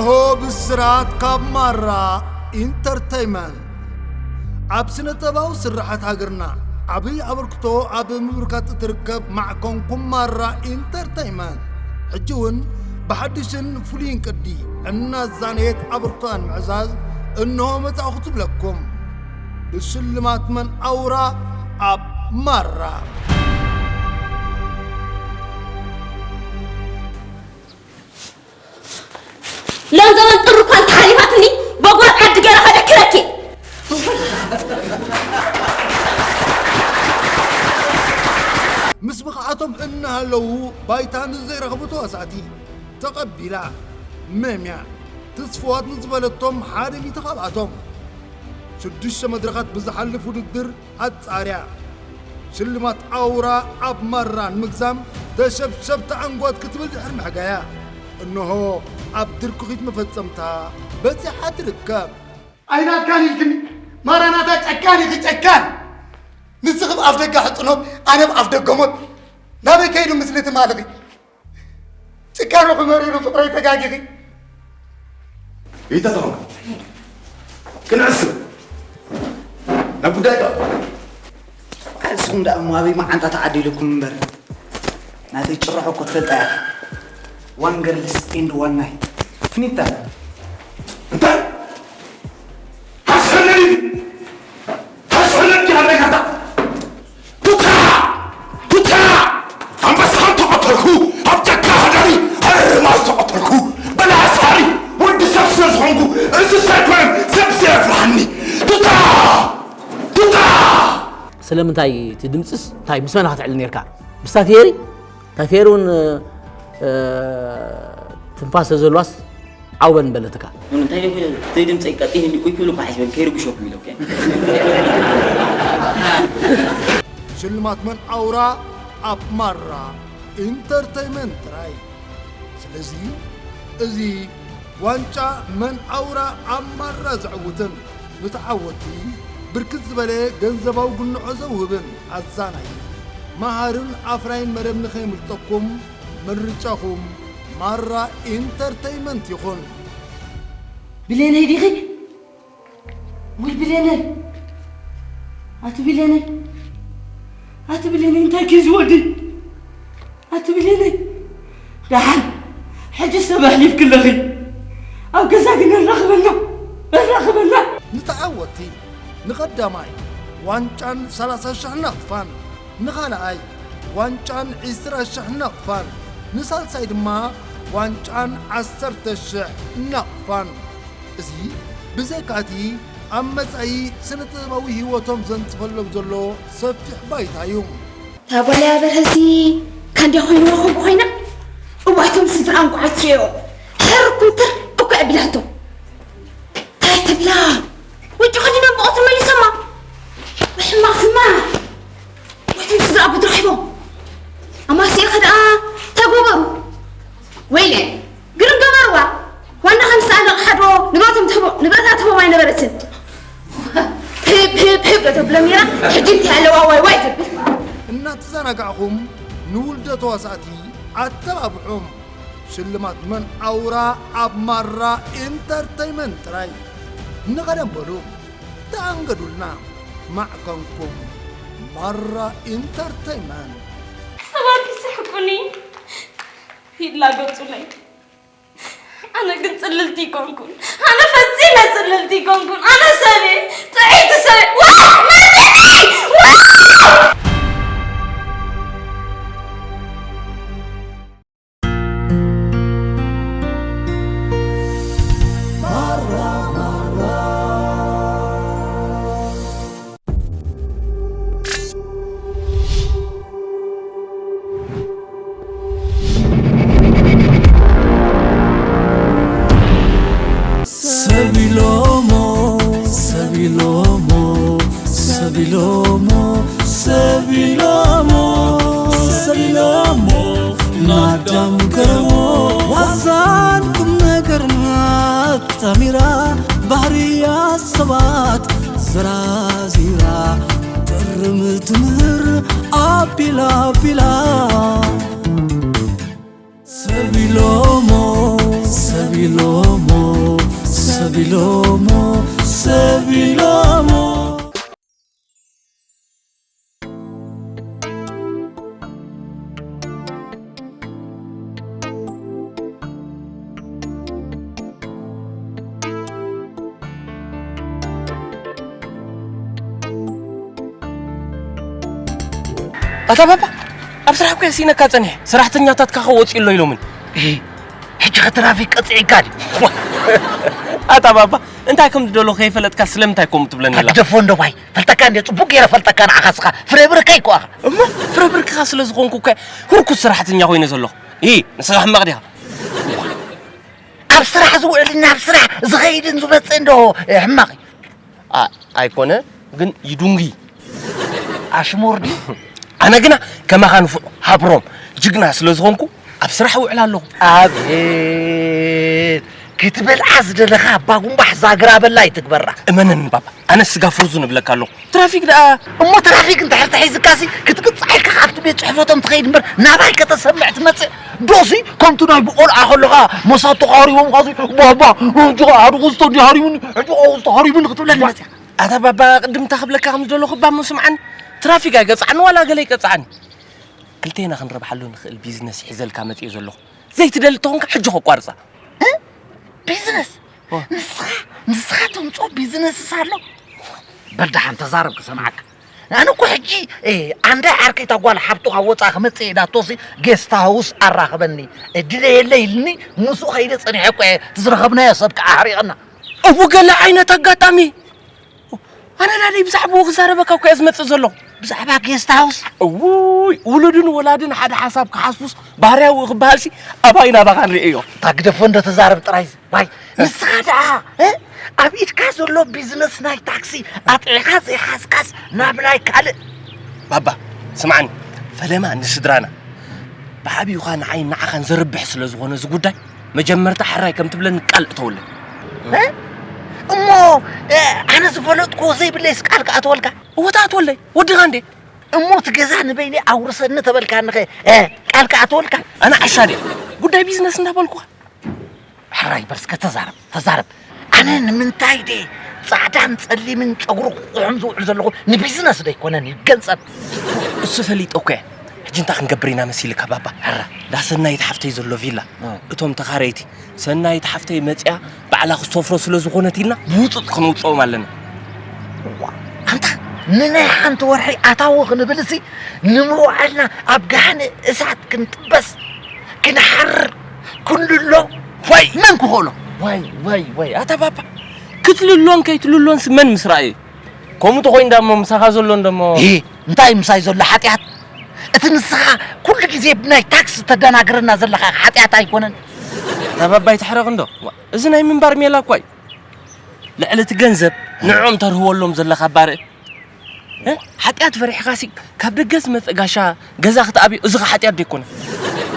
ሆ ብስራት ካብ ማራ ኢንተርተይመንት። ኣብ ስነ ጥበባዊ ስርሓት ሃገርና ዓብዪ ኣበርክቶ ኣብ ምብርካት እትርከብ ማዕከንኩም ማራ ኢንተርተይመንት፣ ሕጂ እውን ብሓድሽን ፍሉይን ቅዲ እናዛነየት ኣበርክቶኣን ምዕዛዝ እንሆ መጻእኹ ትብለኩም። ብሽልማት መን ኣውራ ኣብ ማራ። ሎም ዘመን ጥሪ እኳ እንተሓሊፋትኒ፣ በጓት ዓዲ ገይረ ከደክረኪ። ምስ ብቕዓቶም እናሃለዉ ባይታ ንዘይረኽቡ ተዋሳእቲ ተቐቢላ። መምያ ትስፍዋት ንዝበለቶም ሓደ ሚእቲ ካብኣቶም ሽዱሽተ መድረኻት ብዝሓልፍ ውድድር ኣጻርያ። ሽልማት ኣውራ ኣብ ማራ ንምግዛም ተሸብሸብቲ ኣንጎት ክትብል ድሕሪ ምሕጋያ፣ እንሆ ኣብ ድርኩኺት መፈጸምታ በጺሓ ትርከብ። ኣይናትካን ኢልክኒ ማራናታ ጨካን ኢኺ ጨካን። ንስኺ ብ ኣፍ ደገ ሕጽኖት ኣነ ብ ኣፍ ደገ ሞት። ናበይ ከይዱ ምስልቲ ማልኺ? ጭካነኹ መሪሩ ፍቕረይ ተጋጊኺ። ይተተኹም ክንዕስብ ናብ ጉዳይ ዶ? ንስኹም ደኣ እሞ ኣበይ መዓንጣ ተዓዲሉኩም እምበር፣ ናተይ ጭርሖ እኮ ትፈልጣ ኢኻ። One girls and one night። ፍኒታ። እንታይ? ሃስሕለኒ! ሃስሕለኒ ኣለጋታ! ቱታ! ቱታ! ኣንበሳ እንተቐተልኩ፣ ኣብ ጫካ ሃዳሪ ኣርማ ዝተቐተልኩ፣ በላሕ ኣስሓሪ ወዲ ሰብ ስለ ዝኾንኩ፣ እንስሳ ኣይኮነን፣ ሰብ ስለ ዝፍርሃኒ። ቱታ! ቱታ! ስለምንታይ እቲ ድምፅስ እንታይ ምስ መን ኢኻ ትዕሊ ነርካ? ምስታ ፌሪ? እታ ፌሪ እውን፣ እ፣ ትንፋስ ዘለዋስ ዓው በል ምበለትካ። ኖኖ፣ እንታይ ደው ኢለ፣ ዘይድምፀይ ቀጢን እንዲ ቁይ ክብል እኳ ሓሲበን ከይርብሸኩም ኢለ፣ ኦኬ? ሽልማት መን ኣውራ ኣብ ማራ ኢንተርተይመንት ጥራይ። ስለዚ እዚ ዋንጫ መን ኣውራ ኣብ ማራ ዘዕውትን ንተዓወትቲ ብርክት ዝበለ ገንዘባዊ ጉንዖ ዘውህብን ኣዛናይ፣ መሃርን ኣፍራይን መደብ ንኸየምልጠኩም ምርጫኹም ማራ ኢንተርተይመንት ይኹን። ብሌነይ ዲኺ? ውይ ብሌነይ! ኣቲ ብሌነይ! ኣቲ ብሌነይ እንታይ ክዩ ዝወዲ? ኣቲ ብሌነይ! ደሓን ሕጂ ሰብ ኣሕሊፍኪ ኣለኺ። ኣብ ገዛ ግን ኣራኽበና! ኣራኽበና! ንተዓወትቲ ንቐዳማይ ዋንጫን ሰላሳ ሽሕ ናቕፋን፣ ንኻልኣይ ዋንጫን ዕስራ ሽሕ ናቕፋን፣ ንሳልሳይ ድማ ዋንጫን ዓሰርተ ሽሕ ናቕፋን። እዚ ብዘይካ'ቲ ኣብ መጻኢ ስነ-ጥበባዊ ህይወቶም ዘንጽፈሎም ዘሎ ሰፊሕ ባይታ እዩ። እታ ጓል ኣያ በርሀሲ ካንድያ ኮይንዋ ከምኡ ኮይና፣ እዋይ፣ እቶም ስድራኣ እንኳዕ ኣይትርእዮ፣ ሕር ኩምትር እኮ ኣቢላቶ። እንታይ ትብላ? ውጭ ከዲኖም ብቐትሪ መሊሶማ። ወይ ሕማቕ ስማ። ወይ እቶም ስድራ ኣቦት ረኺቦም። ኣማስያኻ ደኣ እንታይ ገበሩ? ወይለ፣ ግርም ገበርዋ። ዋና ከም ዝሰኣለ ኣቕሓ ዶ ንብረቶም ትህቦ-፣ ንብረታ ትህቦም ኣይነበረትን። ህብ፣ ህብ፣ ህብ ዶ ተብሎም ነይራ? ሕጂ እንታይ ኣለዋ ዋይ ዋይ ትብል? እናተዘናጋዕኹም ንውልዶ ተዋሳእቲ ኣተባብዑም። ሽልማት መን ኣውራ ኣብ ማራ ኢንተርተይመንት ጥራይ። ንቐደም በሉ፣ ተኣንገዱልና። ማዕከንኩም ማራ ኢንተርተይመንት። ሰባት ይስሕቁኒ፣ ይላገጹለይ። ኣነ ግን ጽልልቲ ኣይኮንኩን። ኣነ ፈጺመ ጽልልቲ ኣይኮንኩን። ኣነ ሰብ እየ። ጥዕይቲ ሰብ እየ። ዋይ! መጺኒ! ዋይ! ሰቢሎሞ፣ ሰቢሎሞ፣ ሰቢሎሞ፣ ሰቢሎሞ፣ ሰቢሎሞ፣ ናዳም ገረሞ። ዋዛን ቁም ነገርና ኣጣሚራ፣ ባህርያት ሰባት ዘራዚራ፣ ጥርም ትምህር ኣቢላ ኣቢላ። ሰቢሎሞ፣ ሰቢሎሞ፣ ቢሎሞ ሰብ ቢሎሞ። ኣታ ባባ፣ ኣብ ስራሕ እኮ የሲነካ ጸኒሐ። ሰራሕተኛታትካ ከ ወጺኡ ኣሎ ኢሎምን። እሂ፣ ሕጂ ከ ትራፊክ ቀጺዕካ ድዩ? ኣታ ባባ፣ እንታይ ከም ዝደሎ ከይፈለጥካ ስለምንታይ ከምኡ ትብለኒ ኣለኻ? ግደፎ እንዶ ባይ፣ ፈልጠካ እንደ ጽቡቅ ገይረ ፈልጠካ ንዓኻ ስኻ ፍረ ብርካ ይኮ ኣኻ። እሞ ፍረ ብርክኻ ስለ ዝኾንኩ እኮ ህርኩት ሰራሕተኛ ኮይነ ዘለኹ። ኢ፣ ንስኻ ሕማቕ ዲኻ? ኣብ ስራሕ ዝውዕልን ናብ ስራሕ ዝኸይድን ዝመጽእ እንዶ ሕማቕ እዩ። ኣ-፣ ኣይኮነ ግን ይዱንጊ። ኣሽሙር ድዩ? ኣነ ግና ከማኻ ንፉዕ ሃብሮም ጅግና ስለ ዝኾንኩ ኣብ ስራሕ እውዕል ኣለኹ። ኣቤት! ክትበልዓ ዝደለኻ ኣባ ጉንባሕ ዛግራ በላ ይትግበራ። እመነኒ ባባ፣ ኣነ ስጋ ፍርዙን እብለካ ኣለኹ። ትራፊክ ደኣ እሞ ትራፊክ እንድሕር ተሒዝካሲ ክትቅጻዕ ኢልካ ካብቲ ቤት ጽሕፈቶም ትኸይድ እምበር ናባይ ከተሰምዕ ትመጽእ። ዶሲ ከምቲ ናይ ብቆልዓ ከለኻ መሳቶ ሃሪቦም ኻዚ ባባ ሕጂ ሓደ ክስቶ እንዲ ሃሪቡኒ ሕጂ ክስቶ ሃሪቡኒ ክትብለኒ መጽያ። ኣታ ባባ ቅድም እንታይ ክብለካ ከም ዝደለኹ እባ እሞ ስምዓኒ። ትራፊክ ኣይቀጽዓኒ ዋላ ገለ ይቀጽዓኒ። ክልቴና ክንረብሓሉ ንኽእል ቢዝነስ ሒዘልካ መጽየ ዘለኹ። ዘይትደሊ ተኾንካ ሕጂ ከቋርጻ። እ? ቢዝነስ? ኦ። ንስኻ ንስኻ ተምጾ ቢዝነስስ ኣሎ? በል ደሓን ተዛረብ ክሰምዓካ። ኣነ እኮ ሕጂ፣ እ፣ ኣንዳ ዓርከይ እታ ጓል ሓብቱ ካብ ወጻ ክመጽእ ኢላቶሲ ጌስት ሃውስ ኣራኽበኒ፣ እ፣ ድለየለ ኢልኒ፣ ምስኡ ከይደ ጸኒሐ እኮ እየ፣ እቲ ዝረኸብናዮ ሰብ ከዓ ኣሕሪቕና። እው ገለ ዓይነት ኣጋጣሚ። ኣነ ናደይ ብዛዕባኡ ክዛረበካ እኮ እየ ዝመጽእ ዘለኹ። ብዛዕባ ጌስት ሃውስ? እውይ፣ ውሉድን ወላድን ሓደ ሓሳብ ክሓስቡስ ባህርያዊ ክበሃልሲ ኣባይ ናባኻ ንርእዮ። እታ ግደፎ እንዶ ተዛረብ ጥራይ። ዋይ፣ ንስኻ ደኣ፣ እ? ኣብ ኢድካ ዘሎ ቢዝነስ ናይ ታክሲ ኣጥዒኻ ዘይሓዝካስ ናብ ናይ ካልእ። ባባ፣ ስምዓኒ፣ ፈለማ ንስድራና፣ ብዓብዩኻ ንዓይን ንዓኻን ዘርብሕ ስለ ዝኾነ እዚ ጉዳይ፣ መጀመርታ ሕራይ ከም ትብለኒ ቃል እተወለይ። እ? እሞ፣ እ፣ ኣነ ዝፈለጥኩዎ ዘይብለይስ ቃል ክኣትወልካ? እወ፣ ትኣትወለይ፣ ወድኻ እንዴ? እሞ እቲ ገዛ ንበይነይ ኣውርሰኒ ተበልካኒኸ፣ እ፣ ቃል ክኣትወልካ? ኣነ ዓሻ ድየ? ጉዳይ ቢዝነስ እንዳበልኩኻ። ሕራይ በል እስከ ተዛረብ፣ ተዛረብ። ኣነ ንምንታይ ድየ ጻዕዳን ጸሊምን ጨጉሪ ክቑሕም ዝውዕል ዘለኹ ንቢዝነስ ዶ ኣይኮነን ይገንጸል። እሱ ፈሊጠ እኮ እየ። ሕጂ እንታይ ክንገብር ኢና መሲልካ ባባ? ሕራ። ዳ ሰናይት ሓፍተይ ዘሎ ቪላ። እ። እቶም ተኻረይቲ ሰናይት ሓፍተይ መጽያ ባዕላ ክሰፍሮ ስለ ዝኾነት ኢልና ብውጹጥ ክንውጽኦም ኣለና። እዋ፣ ኣንታ ንናይ ሓንቲ ወርሒ ኣታዊ ክንብልሲ ንምውዓልና ኣብ ገሃነ እሳት ክንጥበስ፣ ክንሓርር፣ ክንልሎ ዋይ! መን ክኽእሎ? ዋይ፣ ዋይ፣ ዋይ፣ ኣታ ባባ፣ ክትልሎን ከይትልሎንስ መን ምስ ረኣየ? ከምኡ ተኾይኑ ዳሞ ምሳኻ ዘሎ እንደሞ ኢ፣ እንታይ ምሳይ ዘሎ ሓጢኣት? እቲ ንስኻ ኩሉ ግዜ ብናይ ታክስ ተደናግረና ዘለኻ ሓጢኣት ኣይኮነን? ኣታ ባባ ኣይትሕረቕ እንዶ። ዋ፣ እዚ ናይ ምንባር ሜላ እኳ እዩ። ልዕሊ እቲ ገንዘብ ንዕኦም ተርህወሎም ዘለኻ ባርእ። እ? ሓጢኣት ፈሪሕኻሲ ካብ ደገ ዝመጸ ጋሻ ገዛ ክትኣብዮ፣ እዚ ኸ ሓጢኣት ዶ ኣይኮነን?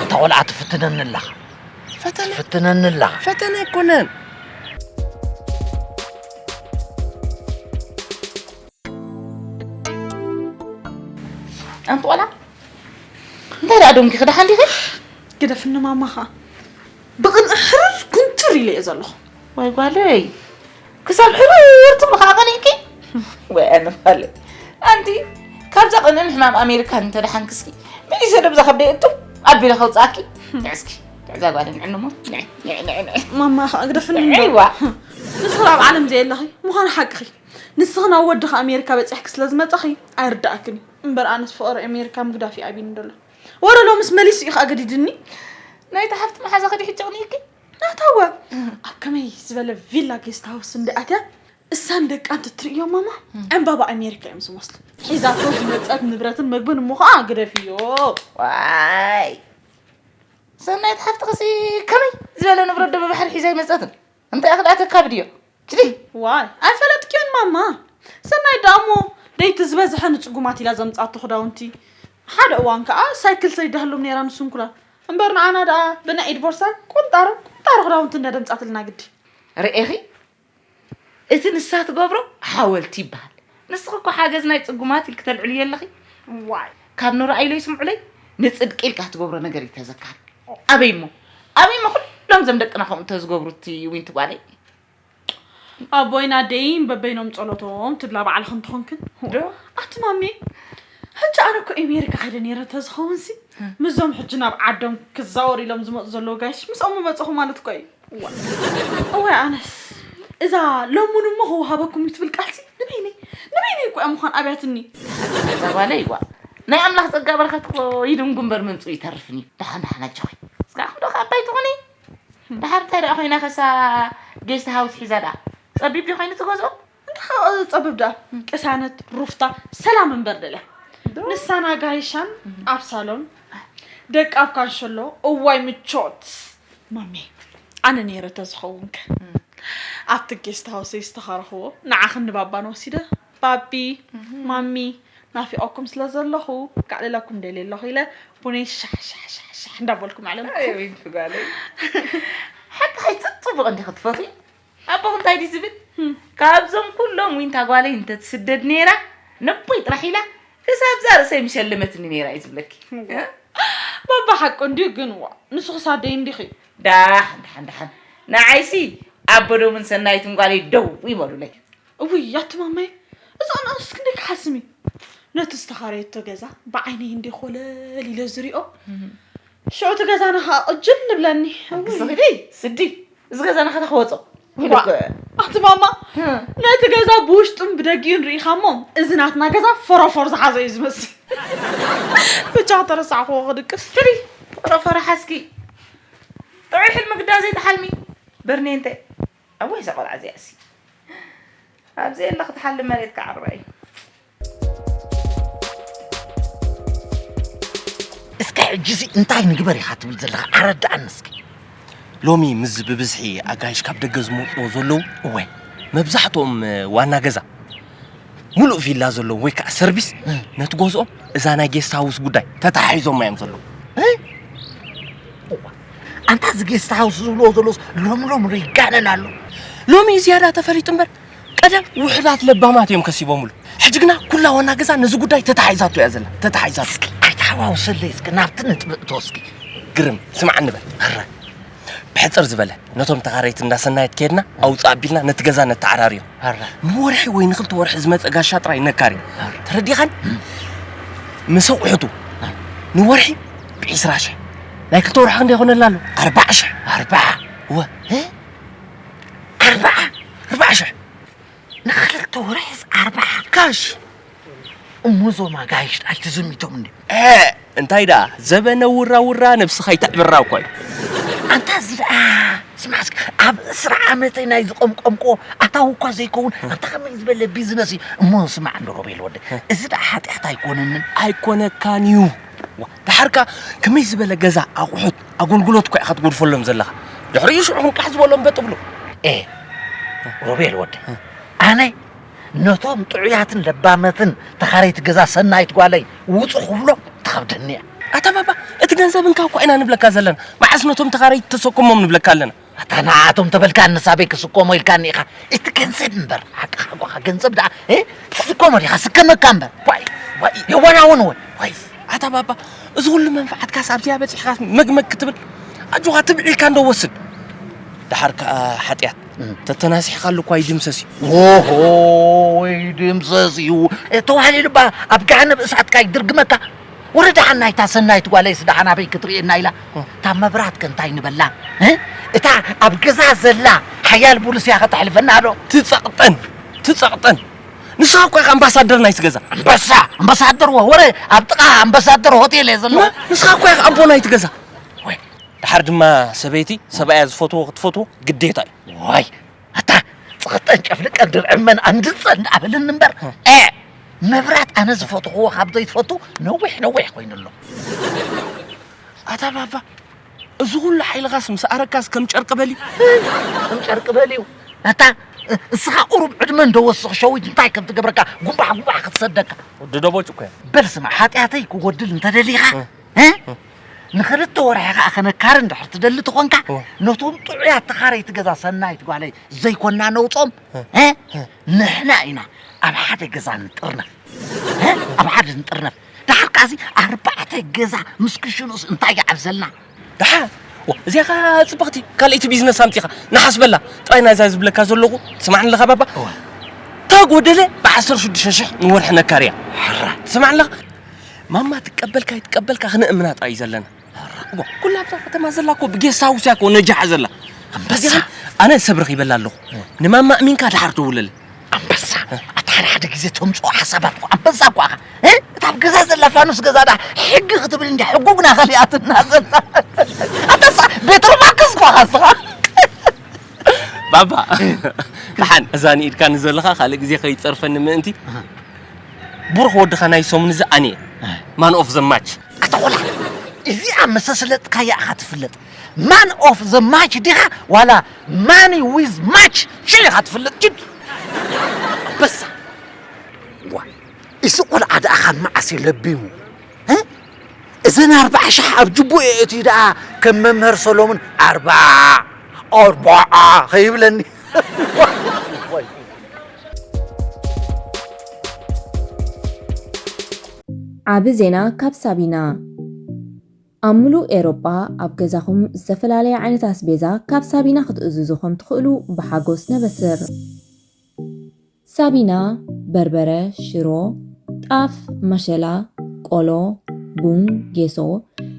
እታ ቆልዓ ትፍትነኒ ኣለኻ። ፈተነ? ትፍትነኒ ኣለኻ። ፈተነ ኣይኮነን። ኣንቲ ቆልዓ፣ እንታይ ደኣ ደንጉኺ? ደሓን ዲኺ? ግደፍኒ ማማ ኸኣ። ብቕንኢ ሕርር ኩንትር ኢለ እየ ዘለኹ። ወይ ጓለይ፣ ክሳብ ሕርር ትብሊ ኸኣ ቀኒእኪ? ወይ ኣነ ጓለይ፣ ኣንቲ ካብዛ ቅንእን ሕማም ኣሜሪካን እንተ ደሓንኪ እስኪ፣ ብኢሰ ደብዛ ከብደይ እቱም ኣቢለ ከውጽኣኪ። ንዒ እስኪ፣ ንዒ እዛ ጓለይ ንዒ እሞ፣ ንዒ፣ ንዒ፣ ንዒ፣ ንዒ። ማማ ኸኣ ግደፍኒ እንዶ። ንዒ ዋ። ንስኺ ኣብ ዓለም ዘየለኺ ምዃኑ ሓቅኺ። ንስኽን ኣብ ወድኺ ኣሜሪካ በጺሕኪ ስለ ዝመጻኺ ኣይርድኣክን እዩ። እምበር ኣነስ ፍቕሪ ኣሜሪካ ምግዳፍ እዩ ኣቢኒ ዘሎ። ወረ ሎምስ መሊሱ እዩ ኸኣ ገዲድኒ። ናይታ ሓፍቲ መሓዛኺ ድዩ ሕጂ ኣቕኒእኪ? ናታወ ኣብ ከመይ ዝበለ ቪላ ጌስት ሃውስ እንድኣትያ እሳን ደቃን ትትርእዮ ማማ፣ ዕምባባ ኣሜሪካ እዮም ዝመስሉ። ሒዛቶ ዝመጸት ንብረትን መግብን እሞ ኸኣ ግደፍዮ። ዋይ፣ ሰናይት ሓፍትኽሲ ከመይ ዝበለ ንብረት ዶ ብባሕሪ ሒዛ ኣይመጸትን? እንታይ ኣኽልኣተካ ብድዮ? ችዲ! ዋይ፣ ኣይፈለጥክዮን ማማ። ሰናይት ደኣ እሞ ደይቲ ዝበዝሐ ንጽጉማት ኢላ ዘምጻቶ ክዳውንቲ። ሓደ እዋን ከኣ ሳይክል ሰይዳሎም ነይራ ንስንኩላን። እምበር ንዓና ደኣ ብናይ ኢድ ቦርሳ ቁንጣሮ ቁንጣሮ ክዳውንቲ እንዳደምጻትልና ግዲ። ርኤኺ? እቲ ንሳ ትገብሮ ሓወልቲ ይበሃል። ንስኺ እኮ ሓገዝ ናይ ጽጉማት ኢልኪ ተልዕልዮ ኣለኺ። ዋይ። ካብ ንረኣይሎ ይስምዑለይ፣ ንጽድቂ ኢልካ ትገብሮ ነገር እዩ ተዘካሪ። ኣበይ እሞ? ኣበይ እሞ ኩሎም ዘም ደቅና ከምኡ ተዝገብሩ እቲ ዊንቲ ጓለይ? ኣቦይን ኣደይን በበይኖም ጸሎቶም ትብላ ባዕልኽን ትኾንክን። ዶ? ኣቲ ማሜ፣ ሕጂ ኣነ እኮ ኤሜሪካ ከይደ ነይረ ተዝኸውንሲ፣ ምስዞም ሕጂ ናብ ዓዶም ክዛወር ኢሎም ዝመጹ ዘለዉ ጋይሽ፣ ምስኦም ምመጸኹ ማለት እኮ እዩ። እዋ። እዋይ ኣነስ፣ እዛ ለሙን እሞ ክወሃበኩም እዩ ትብል ቃልሲ ንበይነይ፣ ንበይነይ እኮ እያ ምዃን ኣብያትኒ። እዛ ጓለይ እዋ፣ ናይ ኣምላኽ ጸጋ በረኸት እኮ ይድንጉ እምበር ምምጽኡ ይተርፍን እዩ። ደሓን ደሓን ኣጆኺ። ስጋዕኩም ዶ ካብ ኣባይ ትኾኒ? ደሓር እንታይ ደኣ ኮይና ከሳ ጌስት ሃውስ ሒዛ ደኣ? ጸቢብ ድዩ ኮይኑ እቲ ገዝኦም? እንታይ ጸብብ ደኣ? ቅሳነት፣ ሩፍታ፣ ሰላም እምበር ደልያ። ንሳን ኣጋይሻን ኣብ ሳሎን፣ ደቂ ኣብ ካንሸሎ፣ እዋይ ምቾት። ማሜ፣ ኣነ ነይረ ተዝኸውንከ? ኣብቲ ጌስት ሃውስ ዝተኸረኽዎ ንዓኽን ንባባን ወሲደ፣ ባቢ፣ ማሚ፣ ናፊቐኩም ስለ ዘለኹ፣ ከዕልለኩም ደልየ ኣለኹ ኢለ፣ ቡነይ ሻሕ ሻሕ ሻሕ ሻሕ እንዳበልኩ መዕለልኩ። ኣይ ዊንቲ ጓለይ። ሓቂ ኸይ ጽቡቕ እንዲኺ ትፈትዊ? ኣቦኺ እንታይ ድዩ ዝብል? ካብዞም ኩሎም ዊንታ ጓለይ እንተትስደድ ነይራ፣ ነቦይ ጥራሕ ኢላ፣ ክሳብ እዛ ርእሰይ ምሸለመትኒ ነይራ እዩ ዝብለኪ። እዋ። ባባ ሓቁ እንድዩ ግን ዋ፣ ንሱ ክሳደይ እንዲኺ። ዳሓን፣ ዳሓን፣ ዳሓን። ንዓይሲ ኣቦዶምን ሰናይትን ጓለይ ደው ይበሉለይ። እውይ፣ ያቲ ማማይ፣ እዚ ኣናኡስ ክንደይ ክሓስም እዩ። ነቲ ዝተኻረየቶ ገዛ ብዓይነይ እንዲ ኮለል ኢለ ዝሪኦ፣ ሽዑ እቲ ገዛና ኸዓ ቅጅል ንብለኒ። እውይ። ግስኽዲ፣ ስዲ፣ እዚ ገዛና ኸተኽወጾ። ዋ፣ ኣቲ ማማ፣ ህ። ነቲ ገዛ ብውሽጡን ብደጊኡን ርኢኻ እሞ፣ እዚ ናትና ገዛ ፎሮፎር ዝሓዘ እዩ ዝመስል። ብቻ ተረሳዕክዎ ክድቅስ። ትሪ፣ ፎሮፎር ሓዝኪ። ጥዑይ ሕልሚ ግዳ ዘይትሓልሚ። በርኔንተ። ኣወይ፣ እዛ ቆልዓ እዚኣሲ። ኣብዚ የለ ክትሓልም መሬት ክዓርባ እዩ። እስከ ሕጂሲ እንታይ ንግበር ኢኻ ትብል ዘለኻ? ኣረድኣኒ እስኪ። ሎሚ ምስዚ ብብዝሒ ኣጋይሽ ካብ ደገ ዝመጽዎ ዘለዉ፣ እወ። መብዛሕትኦም ዋና ገዛ፣ ሙሉእ ቪላ ዘለዎም ወይ ከዓ ሰርቪስ፣ እ። ነቲ ገዝኦም እዛ ናይ ጌስት ሃውስ ጉዳይ ተተሓሒዞማ እዮም ዘለዉ። እ? እዋ፣ ኣንታ እዚ ጌስት ሃውስ ዝብልዎ ዘለውስ ሎም ሎም ዶ ይጋነን ኣሎ? ሎሚ ዝያዳ ተፈሊጡ እምበር፣ ቀደም ውሑዳት ለባማት እዮም ከሲቦምሉ። ሕጂ ግና ኩላ ዋና ገዛ ነዚ ጉዳይ ተታሒዛቶ እያ ዘላ። ተታሒዛቶ። እስኪ ኣይትሓዋውሰለይ፣ እስኪ ናብቲ ነጥቢ እቶ እስኪ። ግርም፣ ስማዕ እንበል። እረ። ብሕጽር ዝበለ፣ ነቶም ተኻረይቲ እንዳ ሰናይት ከይድና፣ ኣውጽእ ኣቢልና ነቲ ገዛ ነተዓራርዮ። እረ። ንወርሒ ወይ ንኽልተ ወርሒ ዝመጸ ጋሻ ጥራይ ነካሪ። እረ። ተረዲኻን? እም። ምስ ኣቑሑቱ፣ እም። ንወርሒ ብዒስራ ሽሕ። ናይ ክልተ ወርሒ ክንደይ ይኾነልና ኣሎ? ኣርባዓ ሽሕ። ኣርባዓ? እወ። እ? ኣርባዓ? ኣርባዓ ሽሕ። ንኽልተ ወርሒስ ኣርባዓ ካሽ። እሞ እዞም ኣጋይሽ ኣይትዝሚቶም እንዲ። እ፣ እንታይ ደኣ፣ ዘበነ ውራ ውራ ነብስኻ ይተዕብራ እኮ እዩ። ኣንታ እዚ ደኣ፣ ስማዕ እስኪ፣ ኣብ ዕስራ ዓመተይ ናይ ዝቐምቀምኮ ኣታዊ እኳ ዘይከውን፣ ኣንታ ከመይ ዝበለ ቢዝነስ እዩ። እሞ ስማዕ እንዶ ሮቤል ወደ፣ እዚ ደኣ ሓጢኣት ኣይኮነንን። ኣይኮነካን እዩ። ዋ፣ ደሓርካ ከመይ ዝበለ ገዛ፣ ኣቑሑት፣ ኣገልግሎት እኮ ኢኻ ትገድፈሎም ዘለኻ። ድሕሪኡ ሽዑ ክንቃሕ ዝበሎም በጥ ብሎ። ኤ፣ ሮቤል ወደ፣ ኣነ ነቶም ጥዑያትን ለባመትን ተኻረይቲ ገዛ ሰናይት ጓለይ ውጹ ክብሎ ትኸብደኒ እያ። ኣታ ባባ፣ እቲ ገንዘብ እንካ እኮ ኢና ንብለካ ዘለና። መዓስ ነቶም ተኻረይቲ ተሰኩሞም ንብለካ ኣለና? ኣታ ንዓኣቶም ተበልካ ንሳበይ ክስኮሞ ኢልካኒ ኢኻ። እቲ ገንዘብ እምበር፣ ሓቅኻ እኳ ገንዘብ ደኣ፣ እ? ትስከሞ ዲኻ? ስከመካ እምበር። ዋይ፣ ዋይ፣ የዋናውን እውን። ዋይ፣ ኣታ ባባ፣ እዚ ኩሉ መንፍዓትካስ ኣብዚኣ በጺሕካ መግመግ ክትብል? ኣጆኻ ትብዒልካ እንዶ ወስድ። ደሓር ከኣ ሓጢኣት እም። ተተናሲሕካሉ እኳ ይድምሰስ እዩ። ኦሆ፣ ይድምሰስ እዩ። ተባሂሉ እባ ኣብ ገሃነብ እሳትካ ይድርግመካ። ወረ ደሓን ናይታ ሰናይት ጓለይስ ደሓን ኣበይ ክትርእየና ኢላ? እም። እታ መብራት ከ እንታይ ንበላ? እ? እታ ኣብ ገዛ ዘላ ሓያል ቡልስ እያ ከተሕልፈና ዶ? ትጸቕጠን፣ ትጸቕጠን። ንስኻ እኮ ኢኻ ኣምባሳደር ናይቲ ገዛ። ኣንበሳ፣ ኣምባሳደር ወ-፣ ወረ ኣብ ጥቓ ኣምባሳደር ሆቴል እየ ዘለኹ። ማ-፣ ንስኻ እኮ ኢኻ ኣቦ ናይቲ ገዛ። ወይ። ደሓር ድማ ሰበይቲ ሰብኣያ ዝፈትዎ ክትፈትዎ ግዴታ እዩ። ወይ፣ ኣታ ጽቕጠን ጨፍልቀን ድርዕመን ኣንድጸን ኣበልኒ እምበር፣ እ። ኤ፣ መብራት ኣነ ዝፈትኽዎ ካብ ዘይትፈቱ ነዊሕ ነዊሕ ኮይኑ ኣሎ። ኣታ ባባ፣ እዚ ኩሉ ሓይልኻስ ምስ ኣረካስ ከም ጨርቂ በልዩ? ከም ጨርቂ በልዩ። ኣታ፣ እስኻ ቁሩብ ዕድመ እንዶ ወስኽ ሸዊት እንታይ ከም ትገብረካ ጉንባሕ ጉንባሕ ክትሰደካ። ወዲ ደቦጭ እኮ እያ። በል ስማዕ፣ ሓጢኣተይ ክጎድል እንተደሊኻ፣ እ። እ? ንኽልተ ወርሒ ኸኣ ከነካሪ እንድሕር ትደሊ ተኾንካ፣ እ። ነቶም ጥዑያት ተኻረይቲ ገዛ ሰናይት ጓለይ ዘይኮንና ነውጾም፣ እ። እ? እ። ንሕና ኢና ኣብ ሓደ ገዛ ንጥርነፍ። እ? ኣብ ሓደ ንጥርነፍ። ደሓር ከኣሲ ኣርባዕተ ገዛ ምስ ክሽኑስ እንታይ ይዓብሰልና? ደሓር እዚኣ ኸዓ ጽብቕቲ ካልኣይቲ ቢዝነስ ኣምጺኻ ንሓስበላ። ጥራይ ናይዛ ዝብለካ ዘለኹ ትስማዕኒ ኣለኻ ባባ? እዋ። ተጎደለ ብ ዓሰርተ ሽዱሽተ ሽሕ ንወርሒ ነካርያ። ሕራ። ትስማዕኒ ኣለኻ? ማማ ትቀበልካ ይትቀበልካ ክነእምና ጥራይ እዩ ዘለና። እዋ፣ ኩላ ኣብዛ ከተማ ዘላ እኮ ብጌስት ሃውስ እያ እኮ ነጃሓ ዘላ። ኣንበሳ። በዚኣ ኣነ ሰብ ረኺበላ ኣለኹ። እዋ። ንማማ ኣሚንካ ድሓር ደውለለ። ኣንበሳ፣ ኣታ ሓደ ሓደ ግዜ ተምጽኦ ሓሳባት እኮ ኣንበሳ እኮ ኣኻ። እ? እታ ኣብ ገዛ ዘላ ፋኑስ ገዛ ዳ ሕጊ ክትብል እንዲ ሕጉግና ከሊኣትና ዘላ። ኣንበሳ፣ ቤትሮማክስ እኮ ኣኻ እስኻ። ባባ፣ ደሓን እዛ ንኢድካ ንዘለኻ ካልእ ግዜ ከይጸርፈኒ ምእንቲ። ኣሃ። ብሩኽ ወድኻ ናይ ሰሙን እዚ ኣነ እየ። ኣይ። ማን ኦፍ ዘ ማች። ኣታ ቆልዓ፣ እዚኣ መሰስለጥካያ ኢኻ ትፍለጥ። ማን ኦፍ ዘ ማች ዲኻ ዋላ ማኒ ዊዝ ማች ሽል ኢኻ ትፍለጥ። ጅድ። ኣንበሳ። ዋ፣ እዚ ቆልዓ ደኣ ካብ መዓስ እዩ ለቢሙ? እ? እዘን ኣርብዓ ሽሕ ኣብ ጅቡኡ የእትዩ ደኣ ከም መምህር ሰሎሙን ኣርባ፣ ኣርባዓ ከይብለኒ። ዓቢ ዜና ካብ ሳቢና። ኣብ ምሉእ ኤውሮጳ ኣብ ገዛኹም ዝተፈላለየ ዓይነት ኣስቤዛ ካብ ሳቢና ክትእዝዙ ከም ትኽእሉ ብሓጎስ ነበስር። ሳቢና በርበረ፣ ሽሮ፣ ጣፍ፣ መሸላ፣ ቆሎ፣ ቡን፣ ጌሶ፣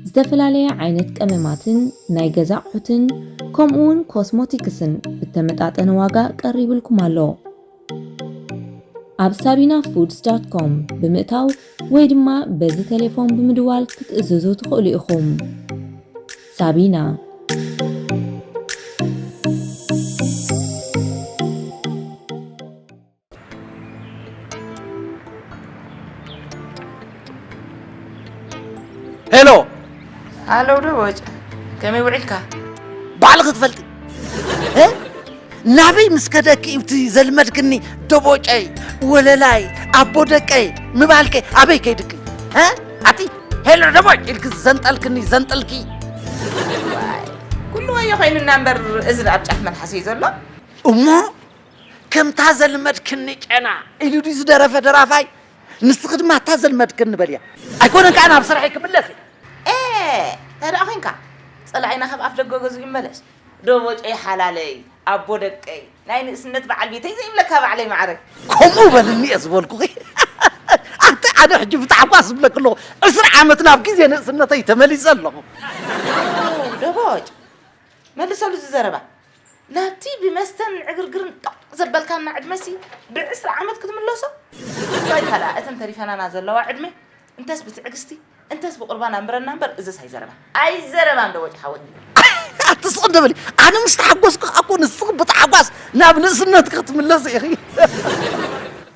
ዝተፈላለየ ዓይነት ቀመማትን ናይ ገዛ ኣቑሑትን ከምኡውን ኮስሞቲክስን ብተመጣጠነ ዋጋ ቀሪብልኩም ኣሎ። ኣብ ሳቢና ፉድስ ዳት ኮም ብምእታው ወይ ድማ በዚ ቴሌፎን ብምድዋል ክትእዝዙ ትኽእሉ ኢኹም። ሳቢና። ሄሎ። ሃሎ ደቦጭ፣ ከመይ ውዒልካ? ባዕልኺ ትፈልጢ። እ? ናበይ ምስ ከደኪ እዩ እቲ ዘልመድክኒ ደቦጨይ፣ ወለላይ፣ ኣቦ ደቀይ ምባልከ ኣበይ ከይድኪ? እ? ኣቲ ሄሎ ደቦጭ ኢልኪ ዘንጠልክኒ ዘንጥልኪ። ዋይ፣ ኩሉ ወዮ ኮይኑና እምበር እዝኒ ኣብ ጫፍ መልሓስ እዩ ዘሎ። እሞ ከምታ ዘልመድክኒ ጨና ኢሉ ድዩ ዝደረፈ ደራፋይ? ንስኺ ድማ እታ ዘልመድክኒ በልያ። ኣይኮነን ከኣ ናብ ስርሐይ ክምለስ እየ። ኤ፣ እንታይ ደኣ ኮንካ? ጸላኢና ካብ ኣፍ ደገ ገዝኡ ይመለስ። ደቦጨይ ሓላለይ፣ ኣቦ ደቀይ፣ ናይ ንእስነት በዓል ቤተይ ዘይብለካ ባዕለይ ማዕረ። ከምኡ በልኒ እየ ዝበልኩኺ። ኣንቲ ኣነ ሕጂ ብታሕጓስ ዝብለኪ ኣለኹ። ዕስራ ዓመት ናብ ግዜ ንእስነተይ ተመሊሰ ኣለኹ። ኦ፣ ደቦጭ፣ መልሰሉ እዚ ዘረባ። ናብቲ ብመስተን ዕግርግርን ጦቕ ዘበልካና ዕድመሲ ብዕስራ ዓመት ክትምለሶ? እሶይ ካልኣ እተን ተሪፈናና ዘለዋ ዕድመ እንተስ ብትዕግስቲ እንተስ ብቑርባን ኣንብረና እምበር እዝስ ኣይዘረባን። ኣይዘረባን ደቦጭ ሓወይ። ኣትስቕ እንደ በሊ። ኣነ ምስ ተሓጎስኩ ከኣ እኮ ንስኺ ብታሕጓስ ናብ ንእስነትኪ ክትምለሲ ኢኺ።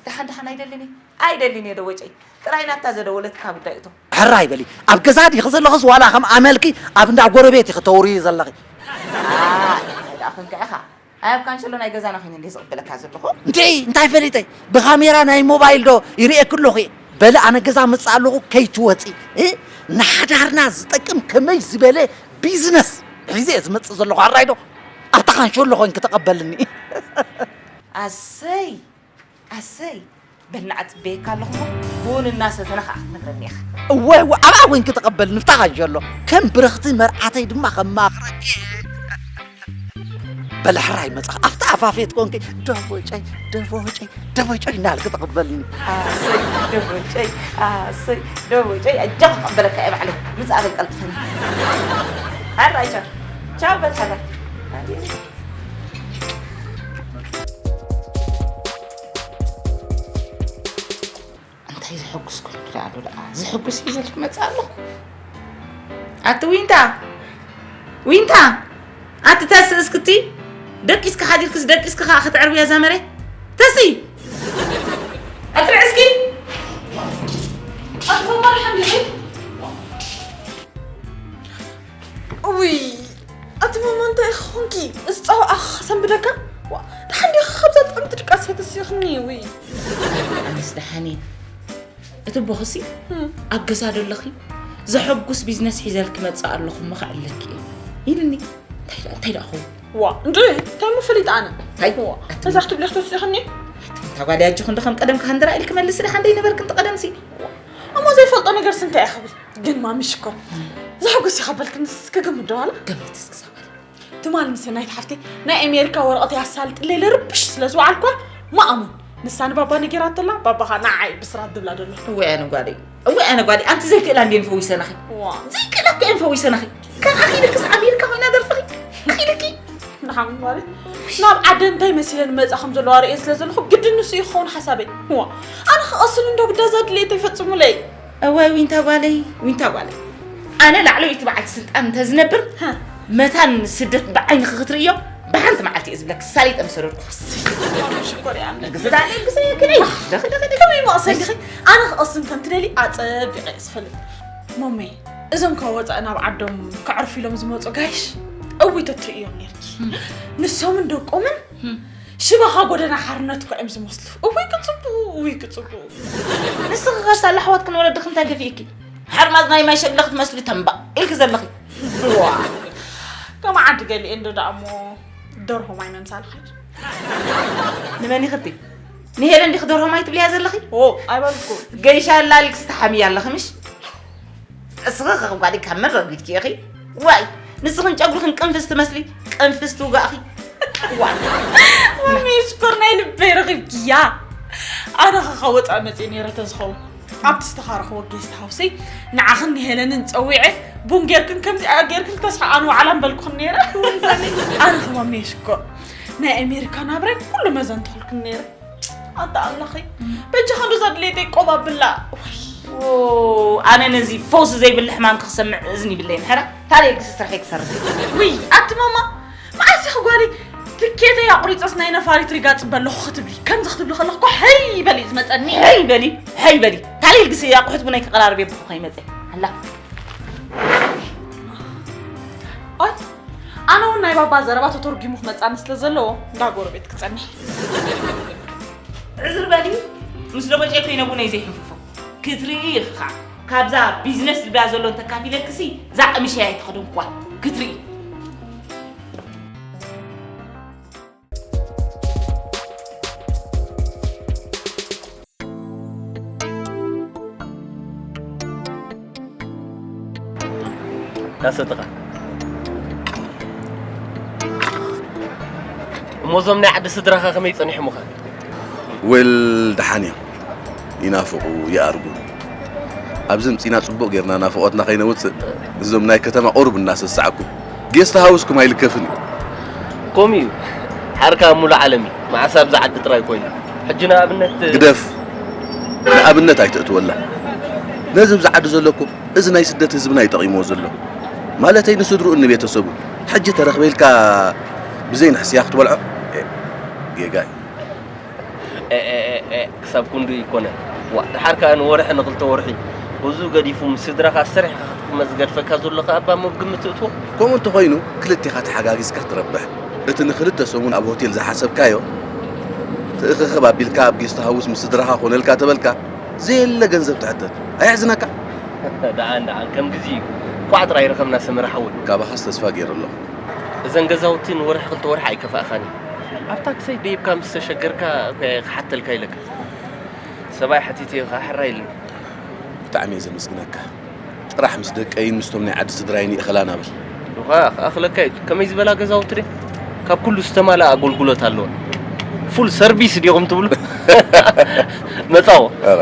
ደሓን ደሓን ኣይደልን እየ። ኣይደልን እየ ደቦጨይ። ጥራይ ናብታ ዘደወለትካ ጉዳይ እቶ። ሕራይ በሊ። ኣብ ገዛ ዲኺ ዘለኽስ ዋላ ከም ኣመልኪ ኣብ እንዳ ጎረቤት ኢኺ ተውርዪ ዘለኺ? ኣይ፣ እንታይ ደኣ ኮንካ ኢኻ? ኣይ፣ ኣብ ካንሸሎ ናይ ገዛና ኮይነ እንዲየ ዝቕበለካ ዘለኹ። እንዴ፣ እንታይ ፈሊጠ? ብካሜራ ናይ ሞባይል ዶ ይርእየኪ ኣለኹ? በሊ፣ ኣነ ገዛ መጽእ ኣለኹ፣ ከይትወጺ። እ? ንሓዳርና ዝጠቅም ከመይ ዝበለ ቢዝነስ ሒዘ እየ ዝመጽእ ዘለኹ፣ ኣራይ ዶ? ኣብታ ካንሸሎ ኮይንኪ ተቐበልኒ። ኣሰይ! ኣሰይ! በልና ኣጽበየካ ኣለኹ እሞ፣ ቡን እናሰተነ ከኣ ክትነግረኒ ኢኻ። እወ፣ እወ፣ ኣብኣ ኮይንኪ ተቐበልኒ፣ ኣብታ ካንሸሎ። ከም ብርኽቲ መርዓተይ ድማ ከማኽረኪ። በሊ ሕራይ መጻኹ፣ ኣብታ ኣፋፌት ኮንኪ፣ ደቦጨይ፣ ደቦጨይ፣ ደቦጨይ እናበልኪ ተቐበልኒ። ኣሰይ፣ ደቦጨይ፣ ኣሰይ፣ ደቦጨይ፣ ኣጆኻ ክቕበለካ እየ ባዕለይ። ምጻእ በል ቀልጥፈኒ። ሕራይ ቻው። ቻው በል ሕራይ። እንታይ ዘሐጉስ ኮይኑ ደኣ ኣሎ ደኣ? ዘሐጉስ እዩ ዘልክ መጽእ ኣለኹ። ኣቲ ዊንታ! ዊንታ! ኣቲ ተስእ እስክቲ! ደቂስኪ ሓዲርክስ ደቂስኪ ከኣ ከተዕርብያ እዛ መሬት? ተሲ! ኣቲ ርዕስኪ! ኣቲ ፎርማል ሓሚኺ? እውይ፣ ኣቲ ማማ እንታይ ኢኺ ኾንኪ? እዚ ጸዋእ ኣኻ ሰንብደካ? ዋ፣ ደሓን ዲኺ ካብዛ ጥዕምቲ ድቃስ ተሲእኽኒ? ውይ። ኣነስ ደሓን እየ። እቲ ቦኽሲ እም። ኣብ ገዛ ዶ ኣለኺ? ዘሐጉስ ቢዝነስ ሒዘልኪ መጽእ ኣለኹ እሞ ከዕልለኪ እየ ኢልኒ። እንታይ ደኣ፣ እንታይ ደኣ ኸውን? ዋ፣ እንድዒ፣ እንታይ እሞ ፈሊጠ ኣነ? እንታይ? ዋ፣ ኣቲ እዛ ክትብሊ ተሲእኽኒ? ኣቲ እታ ጓል ኣጆኺ እንዶ ከም ቀደምኪ ሃንደራ ኢልኪ መልሲ ደሓን ደይነበርኪ እንተ ቀደምሲ? እሞ ዘይፈልጦ ነገርስ እንታይ እየ ክብል? ግን ማሚ ሽኮር፣ እዛ ሕጉስ ይኸበልክንስ ክግምት ዶ ዋላ? ገምት እስኪ ሳባ። ትማል ምስ ናይቲ ሓፍተይ ናይ ኣሜሪካ ወረቐት ያሳልጥለይ ለርብሽ ስለ ዝወዓልኳ፣ ማእሙን ንሳ ንባባ ነጊራትላ፣ ባባኻ ንዓይ ብስራት ድብላ ደሎ። እወ ኣነ ጓደይ፣ እወ ኣነ ጓደይ፣ ኣንቲ ዘይክእላ እንዴን ፈዊሰናኺ። ዋ። ዘይክእላ እኮ እየን ፈዊሰናኺ። ከም ኣኺልክስ ኣሜሪካ ኮይና ደርፍኺ ኣኺልኪ። ንሓም ማለት ናብ ዓደ እንታይ መሲለን መጻ ከም ዘለዋ ርእየ ስለ ዘለኹ ግድን ንሱ እዩ ክኸውን ሓሳበይ። ዋ። ኣነ ክቐስን እንዶ ብዳዛ ድሌት ይፈጽሙለይ። እዋይ ዊንታ ጓለይ፣ ዊንታ ጓለይ። ኣነ ላዕለወይቲ በዓልቲ ስልጣን እንተዝነብር፣ ሃ። መታን ስደት ብዓይንኺ ክትርእዮ ብሓንቲ መዓልቲ እየ ዝብለኪ፣ ሳሊጠ ምሰደድኩ። ሽኮር እያ። ግስዳ ኣነ ግስዳ እየ ክለይ። ደኺ፣ ደኺ፣ ደኺ። ከመይ መቕሰን ዲኺ? ኣነ ክቐስን ከም ትደሊ ኣጸቢቐ እየ ዝፈልጥ። ሞሜ፣ እዞም ካብ ወጻኢ ናብ ዓዶም ከዕርፉ ኢሎም ዝመጹ ጋይሽ፣ እውይ ተትርእዮም ነርኪ። ንሶምን ደቆምን ሽባኻ ጎደና ሓርነት እኮ እዮም ዝመስሉ። እውይ ክጽቡ፣ እውይ ክጽቡ። ንስኺ ከሳለ ኣሕዋትክን ወለድኽን እንታይ ገፊእኪ? ሓርማዝ ናይ ማይ ሸግለ ክትመስሊ ተምባእ ኢልኪ ዘለኺ። ዋ። ከም ዓዲ ገሊኤ እንዶ ደኣ እሞ ደርሆ ማይ ምምሳል ኸይድ። ንመን ኢኺ ትብሊ? ንሄለን ዲኺ ደርሆ ማይ ትብልያ ዘለኺ? ኦ፣ ኣይበልኩ። ገይሻ ኣላሊክስ ትሓምያ ኣለኺ ምሽ? እስኺ ከቕባሊ ካብ መን ረጒድኪ ኢኺ? ዋይ፣ ንስኽን ጨጉርኽን ቅንፍዝ ትመስሊ፣ ቅንፍዝ ትውጋእኺ። ዋይ። ማሚ ሽኮር ናይ ልበይ ረኺብኪያ። ኣነ ኸ ካብ ወፃእ መፅእ ነይረ ተዝኸውን ኣብቲ ዝተኻረኽዎ ጌስት ሃውሰይ ንዓኽን ንሄለንን ፀዊዐ ቡን ጌርክን ከምዚኣ ጌርክን ተስፋ ኣነ ዋዕላ ምበልኩኽን ነይረ። ኣነ ኸ ማሚ ሽኮር ናይ ኣሜሪካ ናብራይ ኩሉ መዘንትኹልክን ነይረ። ኣንታ ኣምላኸይ፣ በጃኻ ዶ እዛ ድሌተይ ቆብ ኣብላ። ወይ። ኦ፣ ኣነ ነዚ ፈውሲ ዘይብሉ ሕማም ክሰምዕ እዝኒ ይብለይን። ሕራ፣ ታዲያ ግሲ ስርሐይ ክሰርሕ። ውይ፣ ኣቲ ማማ፣ መዓስ ኢኺ ጓለይ ትኬተይ ኣቑሪፀስ ናይ ነፋሪት ሪጋ ፅበ ኣለኹ ክትብሊ? ከምዚ ክትብሊ ከለኹ እኮ ሕይ በሊ ዝመፀኒ። ሕይ በሊ፣ ሕይ በሊ። ታዲያ ግሲ ኣቑሑት ቡነይ ክቐራርብ የብኹ ከይመፀ። ኣላ። ኣይ፣ ኣነ እውን ናይ ባባ ዘረባ ተተርጒሙ ክመጻኒ ስለ ዘለዎ እንዳ ጎረቤት ክጸንሕ። ዕዝር በሊ፣ ምስ ደቦጨ ኮይነ ቡነይ ዘይሕንፍፎ ክትርኢ ኢኺ ኸዓ። ካብዛ ቢዝነስ ዝብላ ዘሎ እንተካፊለክሲ እዛ ቀሚሸይ ኣይተኸደንኩዋ ክትርኢ። ዳሰጥኻ። እሞ እዞም ናይ ዓዲ ስድራኻ ከመይ ጸኒሖምኻ? ወል ደሓን እዮም። ይናፍቑ፣ ይኣርጉ። ኣብዚ ምጺና ጽቡቕ ጌርና ናፍቖትና ከይነውጽእ፣ እዞም ናይ ከተማ ቁሩብ እናሰሳዕኩ፣ ጌስት ሃውስኩም ኣይልከፍን እዩ። ከምኡ እዩ። ሓርካ ኣብ ሙሉእ ዓለም እዩ። መዓስ ኣብዚ ዓዲ ጥራይ ኮይኑ። ሕጂ ንኣብነት ግደፍ። ንኣብነት ኣይተእትወላ። ነዚ ኣብዚ ዓዲ ዘሎ እኮ፣ እዚ ናይ ስደት ህዝብና እዩ ጠቒምዎ ዘሎ። ማለተይ ንስድርኡን ንቤተሰቡን። ሕጂ ተረኽበ ኢልካ ብዘይ ንሕስያ ክትበልዖ? ኤ፣ ጌጋ እዩ። ኤ፣ ኤ፣ ኤ፣ ኤ፣ ክሳብ ክንዱ ይኮነ። ዋ፣ ደሓር ከኣ ንወርሒ ንክልተ ወርሒ፣ በዙ ገዲፉ ምስ ስድራኻ ሰሪሕካ ክትቅመጥ ዝገድፈካ ዘሎ ከኣ እባ እሞ ብግምት ትእትዎ? ከምኡ እንተኾይኑ፣ ክልቴኻ ተሓጋጊዝካ ትረብሕ። እቲ ንክልተ ሰሙን ኣብ ሆቴል ዝሓሰብካዮ፣ ትእኽኽብ ኣቢልካ ኣብ ጌስት ሃውስ ምስ ስድራኻ ኮነልካ ተበልካ፣ ዘየለ ገንዘብ ትሕተት። ኣየሕዝነካ? ደሓን፣ ደሓን፣ ከም ግዜ እዩ። ኳዕ ጥራይ ረኸብና ሰመረ ሓወይ። ካባኻስ ተስፋ ገይረ ኣለኹ። እዘን ገዛውቲ ንወርሒ ክልተ ወርሒ ኣይከፍኣኻን እዩ። ኣብ ታክሰይ ደይብካ ምስ ተሸገርካ እኮ እየ ክሓተልካ ኢለካ። ሰብኣይ ሓቲተዮ ከዓ ሕራይ ኢሉኒ። ብጣዕሚ እየ ዘመስግነካ። ጥራሕ ምስ ደቀይን ምስቶም ናይ ዓዲ ስድራይን ይእኸላ ናበል። ዱኻ ክኣኽለካ እዩ። ከመይ ዝበላ ገዛውቲ ድየ? ካብ ኩሉ ዝተማልኣ ኣገልግሎት ኣለዎ። ፉል ሰርቪስ ድኹም ትብሉ? መጻዎ። ኣረ።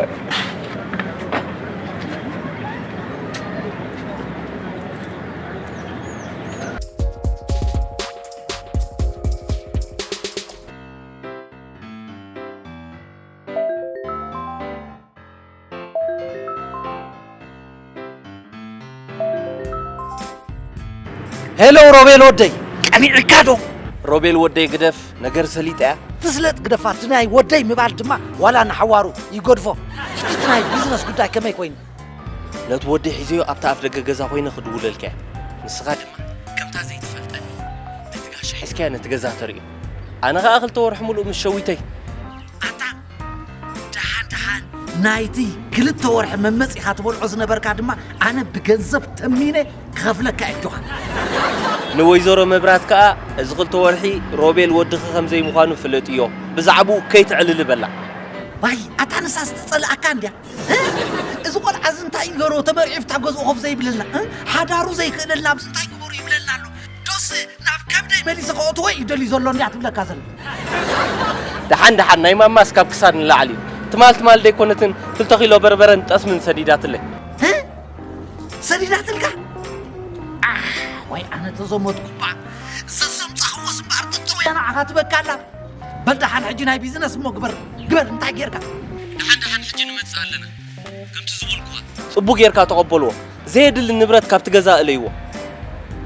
ሄሎ ሮቤል ወደይ፣ ቀኒዕካ ዶ? ሮቤል ወደይ ግደፍ፣ ነገር ሰሊጣ እያ። ትስለጥ ግደፋ፣ እቲ ናይ ወደይ ምባል ድማ ዋላ ንሓዋሩ ይገድፎ። እስኪ እቲ ናይ ቢዝነስ ጉዳይ ከመይ ኮይኑ? ነቲ ወደይ ሒዘዮ ኣብታ ኣፍ ደገ ገዛ ኮይነ ክድውለልካ እየ። ንስኻ ድማ ከምታ ዘይትፈልጠኒ ነቲ ጋሻ ሒዝካዮ ነቲ ገዛ ተርእዮ። ኣነ ኸኣ ክልተ ወርሒ ሙሉእ ምስ ሸዊተይ። ኣታ ደሓን ደሓን ናይቲ ክልተ ወርሒ መመጺኻ ትበልዖ ዝነበርካ ድማ ኣነ ብገንዘብ ተሚነ ክኸፍለካ እየ፣ ኣጆኻ። ንወይዘሮ መብራት ከኣ እዚ ክልተ ወርሒ ሮቤል ወድኺ ከም ዘይምዃኑ ፍለጥዮ፣ ብዛዕባኡ ከይትዕልሊ በላ። ዋይ፣ ኣታ ንሳስ ትጸልኣካ እንድያ። እ? እዚ ቆልዓ እዚ እንታይ እዩ ገሩ ተመርዒ ፍታ ገዝኡ ኮፍ ዘይብለና፣ እ? ሓዳሩ ዘይክእለልና ኣብዚ እንታይ ግበሩ ይብለና ኣሎ። ዶስ ናብ ከብደይ መሊሰ ከእትዎ እዩ ደልዩ ዘሎ እንድያ ትብለካ ዘላ። ደሓን ደሓን ናይ ማማስ ካብ ክሳድ ንላዕሊ እዩ። ትማል ትማል ደይኮነትን ክልተ ኪሎ በርበረን ጠስምን ሰዲዳትለይ። እ? ሰዲዳትልካ? ኣሕ፣ ወይ ኣነ ተዘመትኩባ። ዘሰምጻኽዎስ እምበኣር ጥጥው እያ ንዓኻ ትበካ ኣላ። በል ደሓን ሕጂ ናይ ቢዝነስ እሞ ግበር፣ ግበር እንታይ ጌርካ? ደሓን ደሓን ሕጂ ንመጽእ ኣለና። ከምቲ ዝበልኩኻ። ጽቡቕ ጌርካ ተቐበልዎ። ዘየድሊ ንብረት ካብቲ ገዛ እለይዎ።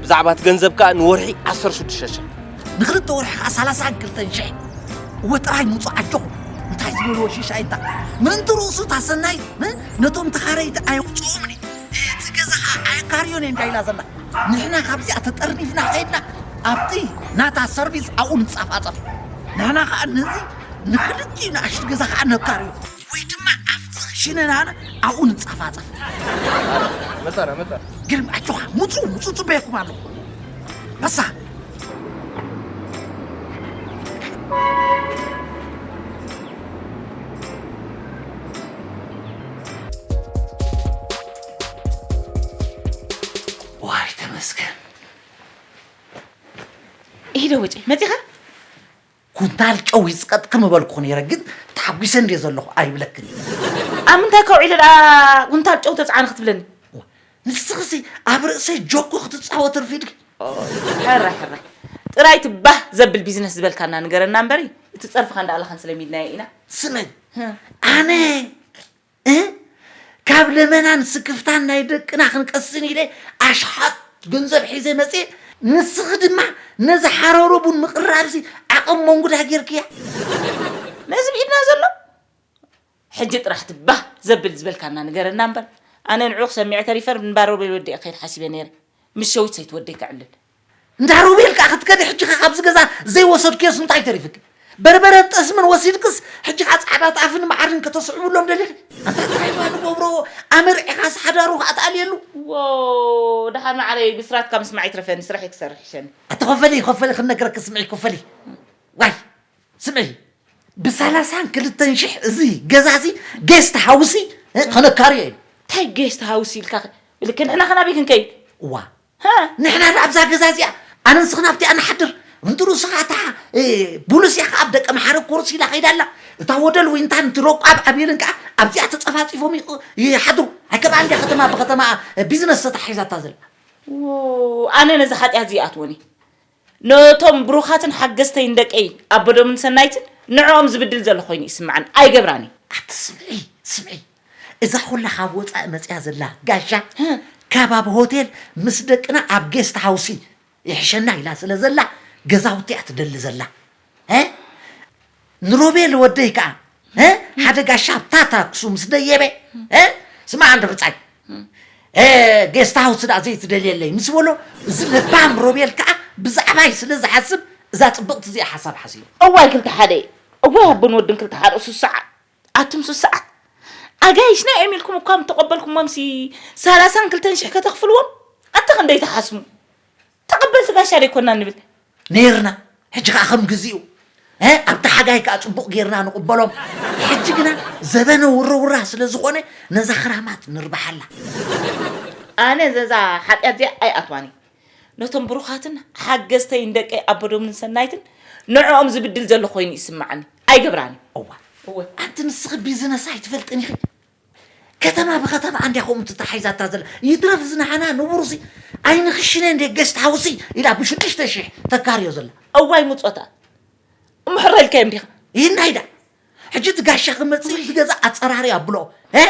ብዛዕባ እቲ ገንዘብ ከኣ ንወርሒ ዓሰርተ ሽዱሽተ ሽሕ። ንኽልተ ወርሒ ከኣ ሰላሳን ክልተን ሽሕ። እወ ጥራይ ምውጹ ዓጆኹም። እንታይ ዝበልዎ ሽሻይታ። ምእንቲ ርእሱ እታ ሰናይት፣ እ? ነቶም ተኻረይቲ ኣየውጽኦምን እዩ። እቲ ገዛ ከኣ ኣየካርዮን እየ እንዳ ኢላ ዘላ። ንሕና ካብዚኣ ተጠርኒፍና ኸይድና ኣብቲ ናታ ሰርቪስ ኣብኡ ንጻፋጸፍ። ንሕና ኸኣ ነዚ ንኽልቲኡ ንኣሽቱ ገዛ ኸኣ ነካርዮ። ወይ ድማ ኣብቲ ክሽነናና ኣብኡ ንጻፋጸፍ። መጻና፣ መጻና። ግርም ኣጆኻ፣ ምጹ፣ ምጹ ጽበየኩም ኣለኹ። በሳ። ዋይ ተመስገን። ኢሂ ዶ ወጪ፣ መጺኻ? ኩንታል ጨው ይጽቀጥኪ ምበልኩ ነይረ፣ ግን ተሓጒሰ እንድየ ዘለኹ ኣይብለክን። ኣብ ምንታይ ከውዒለ ደኣ ኩንታል ጨው ተጽዓኒ ክትብለኒ? ንስኽሲ ኣብ ርእሰይ ጆኮ ክትጻወት ርፊድኪ። ሕራይ፣ ሕራይ። ጥራይ ትባህ ዘብል ቢዝነስ ዝበልካና ንገረና እምበሪ፣ እቲ ጸርፍኻ እንዳኣለኻን ስለሚድናዮ ኢና። ስመይ፣ ህ። ኣነ፣ እ? ካብ ለመናን ስክፍታን ናይ ደቅና ክንቀስን ኢለ ኣሽሓት ገንዘብ ሒዘ መጽየ፣ ንስኺ ድማ ነዚ ሓረሮ ቡን ምቕራብሲ ዓቕም መንጉዳ ጌርክያ። ነዚ ብኢድና ዘሎ? ሕጂ ጥራሕ ትባህ ዘብል ዝበልካና ንገረና እምበር፣ ኣነ ንዕኡ ክሰሚዐ ተሪፈ ንባሮቤል ወዲኤ ክኸይድ ሓሲበ ነይረ። ምስ ሸዊት ሰይትወደይ ከዕልል። እንዳ ሮቤል ከኣ ክትከዲ ሕጂ ከ ካብዚ ገዛ ዘይወሰድክዮስ እንታይ ተሪፍኪ? በርበረን ጠስምን ወሲድክስ ሕጂ ከኣ ጻዕዳ ጣፍን መዓርን ከተስዕብሎም ደሊኺ? ኣንታ እንታይ ኢልካ ንገብሮ? ኣመርዒኻስ ሓዳሩ ከኣ ትኣልየሉ? ዎ፣ ደሓን መዓረይ ብስራትካ ምስማዕ ይትረፈኒ፣ ስራሕ ክሰርሕ ይሸኒ። ኣቲ ኮፈሊ፣ ኮፈሊ ክነግረኪ ስምዒ ኮፈሊ። ዋይ፣ ስምዒ፣ ብሰላሳን ክልተን ሽሕ እዚ ገዛ እዚ ጌስት ሃውሲ፣ እ፣ ከነካርዮ እዩ። እንታይ ጌስት ሃውሲ ኢልካ? ልክ ንሕና ከናበይ ክንከይድ? እዋ። ሃ? ንሕና ደኣ ኣብዛ ገዛ እዚኣ፣ ኣነ ንስኽን ኣብቲኣ ንሓድር። እንትሩ ስኻ እታ፣ እ፣ ቡሉስ እያ ከኣ ኣብ ደቀ መሓረ ኮርስ ኢላ ከይዳ ኣላ። እታ ወደል ዊንታን፣ እቲ ሮቋ ኣብ ኣቤልን ከኣ ኣብዚኣ ተጸፋጺፎም ይቕ-፣ ይሓድሩ። ኣይከምኣ እንድያ ከተማ ብከተማ፣ እ፣ ቢዝነስ ተታሒዛታ ዘላ። ዎ፣ ኣነ ነዚ ሓጢኣት እዚ ይኣትወኒ። ነቶም ብሩኻትን ሓገዝተይን ደቀይ ኣቦዶምን ሰናይትን ንዕኦም ዝብድል ዘሎ ኮይኑ ይስምዓኒ። ኣይገብራን እየ። ኣቲ ስምዒ፣ ስምዒ። እዛ ኩላ ካብ ወጻኢ መጽያ ዘላ ጋሻ፣ ህ። ካብ ኣብ ሆቴል ምስ ደቅና ኣብ ጌስት ሃውሲ ይሕሸና ኢላ ስለ ዘላ፣ ገዛውቲ እያ ትደሊ ዘላ። እ? ንሮቤል ወደይ ከኣ፣ እ? ሓደ ጋሻ ኣብታ ታክሱ ምስ ደየበ፣ እ? ስማዕ እንዶ ብጻይ። እ፣ ጌስት ሃውስ ደኣ ዘይትደልየለይ ምስ በሎ፣ እዚ ለባም ሮቤል ከኣ ብዛዕባይ ስለ ዝሓስብ፣ እዛ ጽብቕቲ እዚኣ ሓሳብ ሓሲቡ። እዋይ ክልተ ሓደ፣ እዋይ ኣቦን ወድን ክልተ ሓደ፣ ሱሳዓት። ኣቱም ሱሳዓት። ኣጋይሽ ናይ እዮም ኢልኩም እኳ ምተቐበልኩሞምሲ ሰላሳን ክልተን ሽሕ ከተኽፍልዎም? ኣንተ ክንደይ ትሓስሙ? ተቐበልቲ ጋሻ ደይኮና ንብል። ነይርና። ሕጂ ከኣ ከም ግዚኡ። እ፣ ኣብቲ ሓጋይ ከኣ ጽቡቕ ጌርና ንቕበሎም። ሕጂ ግና ዘበነ ውርውራ ስለ ዝኾነ ነዛ ክራማት ንርብሓላ። ኣነ ዘዛ ሓጢኣት እዚኣ ኣይኣትዋን እየ። ነቶም ብሩኻትን ሓገዝተይን ደቀይ ኣቦዶምን ሰናይትን ንዕኦም ዝብድል ዘሎ ኮይኑ ይስምዓኒ። ኣይገብራን እየ። እዋ። እወ። ኣንቲ ንስኺ ቢዝነስ ኣይትፈልጥን ኢኺ። ከተማ ብከተማ ኣንድያ ከምኡ ትታሒዛታ ዘላ። ይትረፍ እዚ ንሓና ንቡርሲ ኣይንኽሽነ እንደ ጌስት ሃውሲ ኢላ ብሽዱሽተ ሽሕ ተካርዮ ዘላ። እዋይ ምጾታ። እሞ ሕረልካዮም ዲኻ? ይህናይዳ። ሕጂ እቲ ጋሻ ክመጽእ እዩ፣ እቲ ገዛ ኣጸራሪ ኣብሎ። እ?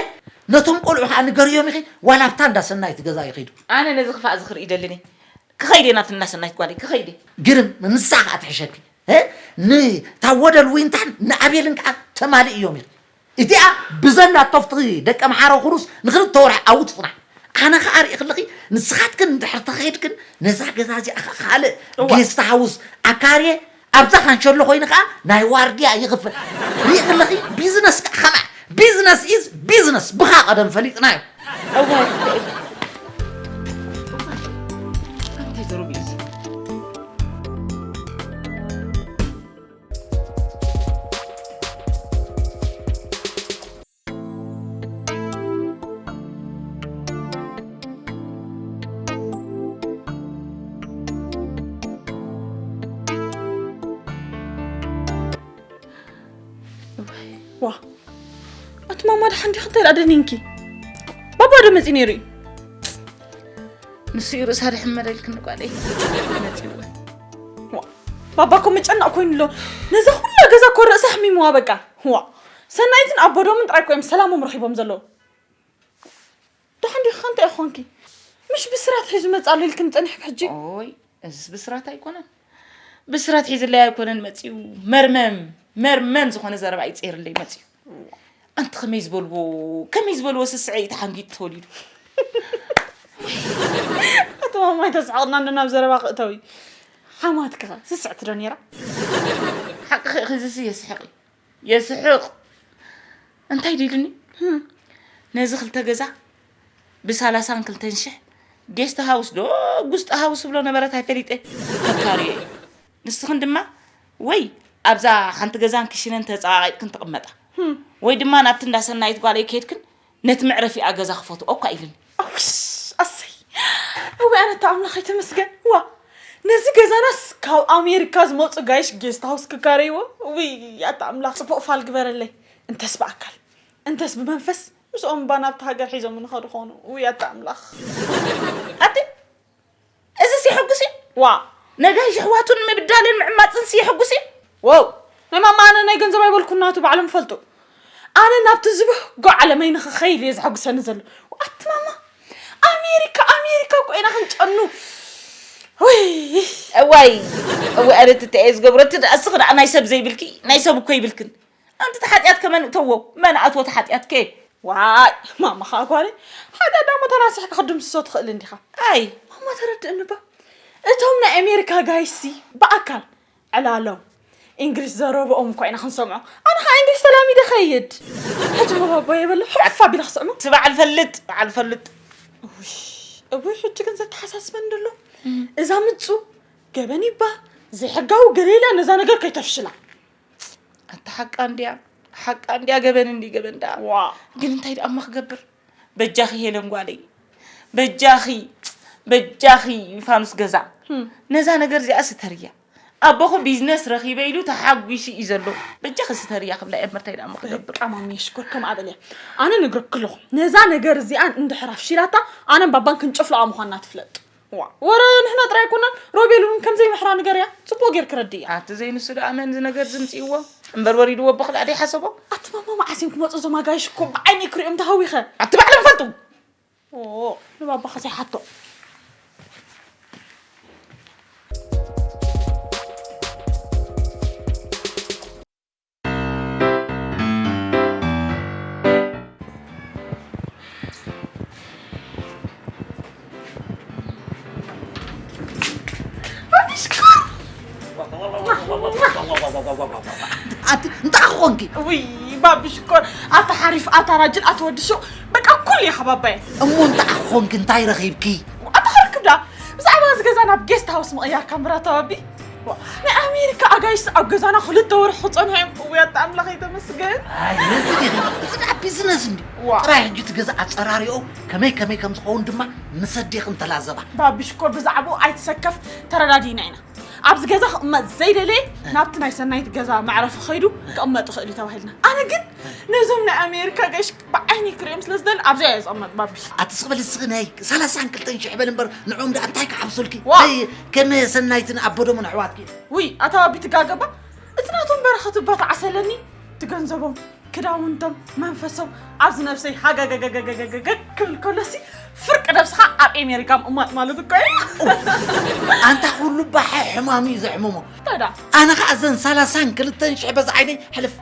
ነቶም ቆልዑ ከኣ ንገርዮም ኢኺ፣ ዋላ ኣብታ እንዳ ሰናይት ገዛ ይኺዱ። ኣነ ነዚ ክፋእ እዚ ክርኢ ደልን እየ። ክኸይድ እየ ናብቲ እንዳ ሰናይት ጓለይ፣ ክኸይድ እየ። ግርም፣ ንሳ ከኣ ትሕሸኪ። እ? ንታ ወደል ዊንታን ንኣቤልን ከኣ ተማልእዮም ኢኺ። እቲኣ ብዘላ ቶፍቲ ደቀ ምሓሮ ኩሩስ ንኽልተ ወርሒ ኣብኡ ትጽናሕ። ኣነ ኸኣ ርኢ ከለኺ ንስኻትክን እንድሕር ተኸይድክን ነዛ ገዛ እዚኣ ኸ-፣ ካልእ እዋ። ጌስት ሃውስ ኣካርየ ኣብዛ ካንሸሎ ኮይኑ ኸኣ ናይ ዋርድያ ይኽፈል። ርኢ ከለኺ ቢዝነስ ከኣ ኸምኣ። ቢዝነስ ኢዝ ቢዝነስ። ብኻ ቀደም ፈሊጥናዮ። እዋ፣ ትክእል። እንታይ ዘረባ እዩ እዚ? ዋ፣ ኣቲ ማማ ደሓን ዲኺ? እንታይ ደኣ ደኒንኪ? ባባ ዶ መጺኡ ነይሩ እዩ? ንሱ እዩ ርእሳ ድሕመረ ኢልክኒ ጓለይ። መጺኡ እውን። ዋ፣ ባባ እኮ መጨነቕ ኮይኑ ኣሎ። ነዛ ኩላ ገዛ እኮ ርእሳ ኣሕሚምዋ በቃ። ዋ፣ ሰናይትን ኣቦዶምን ጥራይ እኮ እዮም ሰላሞም ረኺቦም ዘለዉ። ደሓን ዲኺ? እንታይ ኾንኪ? ምሽ ብስራት ሒዙ መጽእ ኣሎ ኢልክኒ ጸኒሕኪ ሕጂ? ኦይ፣ እዝስ ብስራት ኣይኮነን። ብስራት ሒዝለይ ኣይኮነን መጺኡ። መርመም፣ መርመም ዝኾነ ዘረባ እዩ ጸይርለይ መጺኡ። ኣንቲ ከመይ ዝበልዎ፣ ከመይ ዝበልዎ ስስዐ እዩ ተሓንጊጡ ተወሊዱ። ኣቲ ማማ ኣይተስሕቕና እንዶ ናብ ዘረባ ክእተዊ። ሓማትኪ ኸ ስስዕቲ ዶ ነይራ? ሓቅኺ ኢኺ፣ እዝስ የስሕቕ እዩ። የስሕቕ። እንታይ ድዩ ኢሉኒ? ህም። ነዚ ክልተ ገዛ ብሰላሳን ክልተን ሽሕ ጌስት ሃውስ ዶ ጉስጥ ሃውስ ብሎ ነበረት ኣይፈሊጠ ከካርዮ እዩ። ንስኽን ድማ ወይ ኣብዛ ሓንቲ ገዛን ክሽነን ተጸቓቒጥክን ትቕመጣ፣ ህም። ወይ ድማ ናብቲ እንዳ ሰናይት ጓለይ ከይድክን ነቲ መዕረፊኣ ገዛ ክፈትኦ እኳ ኢሉኒ። ኣውሽ፣ ኣሰይ። እወ፣ ኣነታ ኣምላኽ ኣይተመስገን። ዋ፣ ነዚ ገዛናስ ካብ ኣሜሪካ ዝመጹ ጋይሽ ጌስት ሃውስ ክካረይዎ። ውይ፣ ኣታ ኣምላኽ ጽቡቕ ፋል ግበረለይ። እንተስ ብኣካል፣ እንተስ ብመንፈስ ምስኦም እባ ናብቲ ሃገር ሒዞም ንኸዱ ኾኑ። ውይ፣ ኣታ ኣምላኽ። ኣቲ፣ እዝስ የሐጉስ እዩ። ዋ፣ ነጋይሽ ኣሕዋቱ ንምብዳልን ምዕማጽንስ የሐጉስ እዩ። ዋው፣ ናይ ማማ ኣነ ናይ ገንዘብ ኣይበልኩን፣ ናቱ ባዕሎም ይፈልጡ። ኣነ ናብቲ ዝብህጎ ዓለመይ ንኽኸይድ እየ ዘሐጉሰኒ ዘሎ። ኣቲ ማማ፣ ኣሜሪካ፣ ኣሜሪካ እኮ ኢና ክንጨኑ። ውይ። እዋይ፣ እዋይ፣ ኣነ ትተየ ዝገብሮ፣ እቲ ደኣ እስኺ ደኣ ናይ ሰብ ዘይብልኪ፣ ናይ ሰብ እኮ ይብልክን። ኣንቲ እቲ ሓጢኣት ከመን እተዎ፣ መን ኣትዎ እቲ ሓጢኣት ከ? ዋይ፣ ማማ ኸኣ ጓለይ፣ ሓጢኣት ዳሞ ተናሲሕካ ክድምስሶ ትኽእል እንዲኻ። ኣይ። ማማ ተረድእኒ እባ። እቶም ናይ ኣሜሪካ ጋይሲ ብኣካል ዕላሎም፣ እንግሊዝ ዘረብኦም እኳ ኢና ክንሰምዖ። ኣነ ኸኣ እንግሊዝ ተላሚደ ኸይድ። ሕጂ መባባ የበለ፣ ሕፍ ኣቢለ ክስዕሞ። እቲ በዓል ፈልጥ፣ በዓል ፈልጥ። እውይ፣ እውይ፣ ሕጂ ግን ዘተሓሳስበኒ ዘሎ። እዛ ምጹ፣ ገበን ይባ፣ ዘይሕጋዊ ገለ ኢላ ነዛ ነገር ከይተፍሽላ። ኣታ ሓቃ እንድያ፣ ሓቃ እንድያ፣ ገበን እንዲ ገበን ደኣ። ዋ። ግን እንታይ ደኣ እሞ ክገብር? በጃኺ ሄለን ጓለይ፣ በጃኺ፣ በጃኺ ፋኑስ ገዛ። ህም። ነዛ ነገር እዚኣ ስተርያ። ኣቦኹ ቢዝነስ ረኺበ ኢሉ ተሓጒሱ እዩ ዘሎ። በጃኺ ስተርያ ክብላ እየ እምበር እንታይ ደኣ እሞ ክገብር? በቃ ማሚ ሽኮር ከም ኣበል እያ። ኣነ ነግረኪ ኣለኹ። ነዛ ነገር እዚኣ እንድሕር ኣፍሺላታ ኣነን ባባን ክንጨፍልቓ ምዃንና ትፍለጥ። ዋ፣ ወረ ንሕና ጥራይ ኣይኮናን፣ ሮቤል እውን ከም ዘይምሕራ ንገርያ፣ ጽቡቕ ጌርኪ ረድእያ። ኣቲ ዘይንሱ ደኣ መን እዚ ነገር ዝምጽእዎ? እምበር ወሪድዎ ኣቦ ክልኣ ደይሓሰቦ? ኣቲ ማማ መዓስ እዮም ክመጹ እዞም ኣጋይሽ እኮ ብዓይነይ ክሪኦም ተሃዊኸ። ኣቲ ባዕሎም ይፈልጡ። ኦ፣ ንባባኸ ዘይሓቶ። ኣቲ እንታይ ኮንኪ? ውይ፣ ባቢ ሽኮር፣ ኣታ ሓሪፍ፣ ኣታ ራጅል፣ ኣታ ወዲ ሹቕ፣ በቃ ኩሉ ኢኻ ባባየ። እሞ እንታይ ኮንኪ? እንታይ ረኺብኪ? ኣታ ክርክብ ደኣ፣ ብዛዕባ እዚ ገዛ ናብ ጌስት ሃውስ ምቕያርካ እምበር ኣታ ባቢ። ዋ፣ ናይ ኣሜሪካ ኣጋይሽ ኣብ ገዛና ክልተ ወርሒ ክጸንሑ እዮም። እውይ፣ ኣታ ኣምላኸይ ተመስገን። ኣይ፣ ነዚ ዲኺ፣ እዚ ደኣ ቢዝነስ እንድዩ። ዋ። ጥራይ ሕጂ እቲ ገዛ ኣጸራሪኦ ከመይ ከመይ ከም ዝኸውን ድማ ምስ ኣዴኺ እንተላዘባ። ባቢ ሽኮር፣ ብዛዕባኡ ኣይትሰከፍ፣ ተረዳዲእና ኢና። ኣብዚ ገዛ ክቕመጥ ዘይደለየ ናብቲ ናይ ሰናይት ገዛ መዕረፊ ከይዱ ክቕመጥ ይኽእል እዩ ተባሂልና። ኣነ ግን ነዞም ናይ ኣሜሪካ ገሽ ብዓይኒ ክሪኦም ስለ ዝደሊ ኣብዚኣ እየ ዝቕመጥ ባቢ። ኣቲ ስቕ በሊ እስኺ ናይ ሰላሳን ክልተን ሽሕ በሊ እምበር ንዕኦም ደኣ እንታይ ክሓብሱልኪ? ዋ! ኣይ፣ ከም ሰናይትን ኣቦዶምን ኣሕዋትኪ። ውይ፣ ኣታ ባቢ ትጋገባ። እቲ ናቶም በረኸት እባ ተዓሰለኒ፣ እቲ ገንዘቦም፣ ክዳውንቶም፣ መንፈሶም ኣብዚ ነብሰይ ሃገገገገገገገ ክብል ከሎሲ ፍርቂ ነብስኻ ኣብ ኣሜሪካ ምቕማጥ ማለት እኮ እዩ። ኣንታ ኩሉ ባሓ ሕማም እዩ ዘሕምሞ። እንታይ ደኣ? ኣነ ኸዓ እዘን ሰላሳን ክልተን ሽሕ በዚ ዓይነይ ሕልፍ፣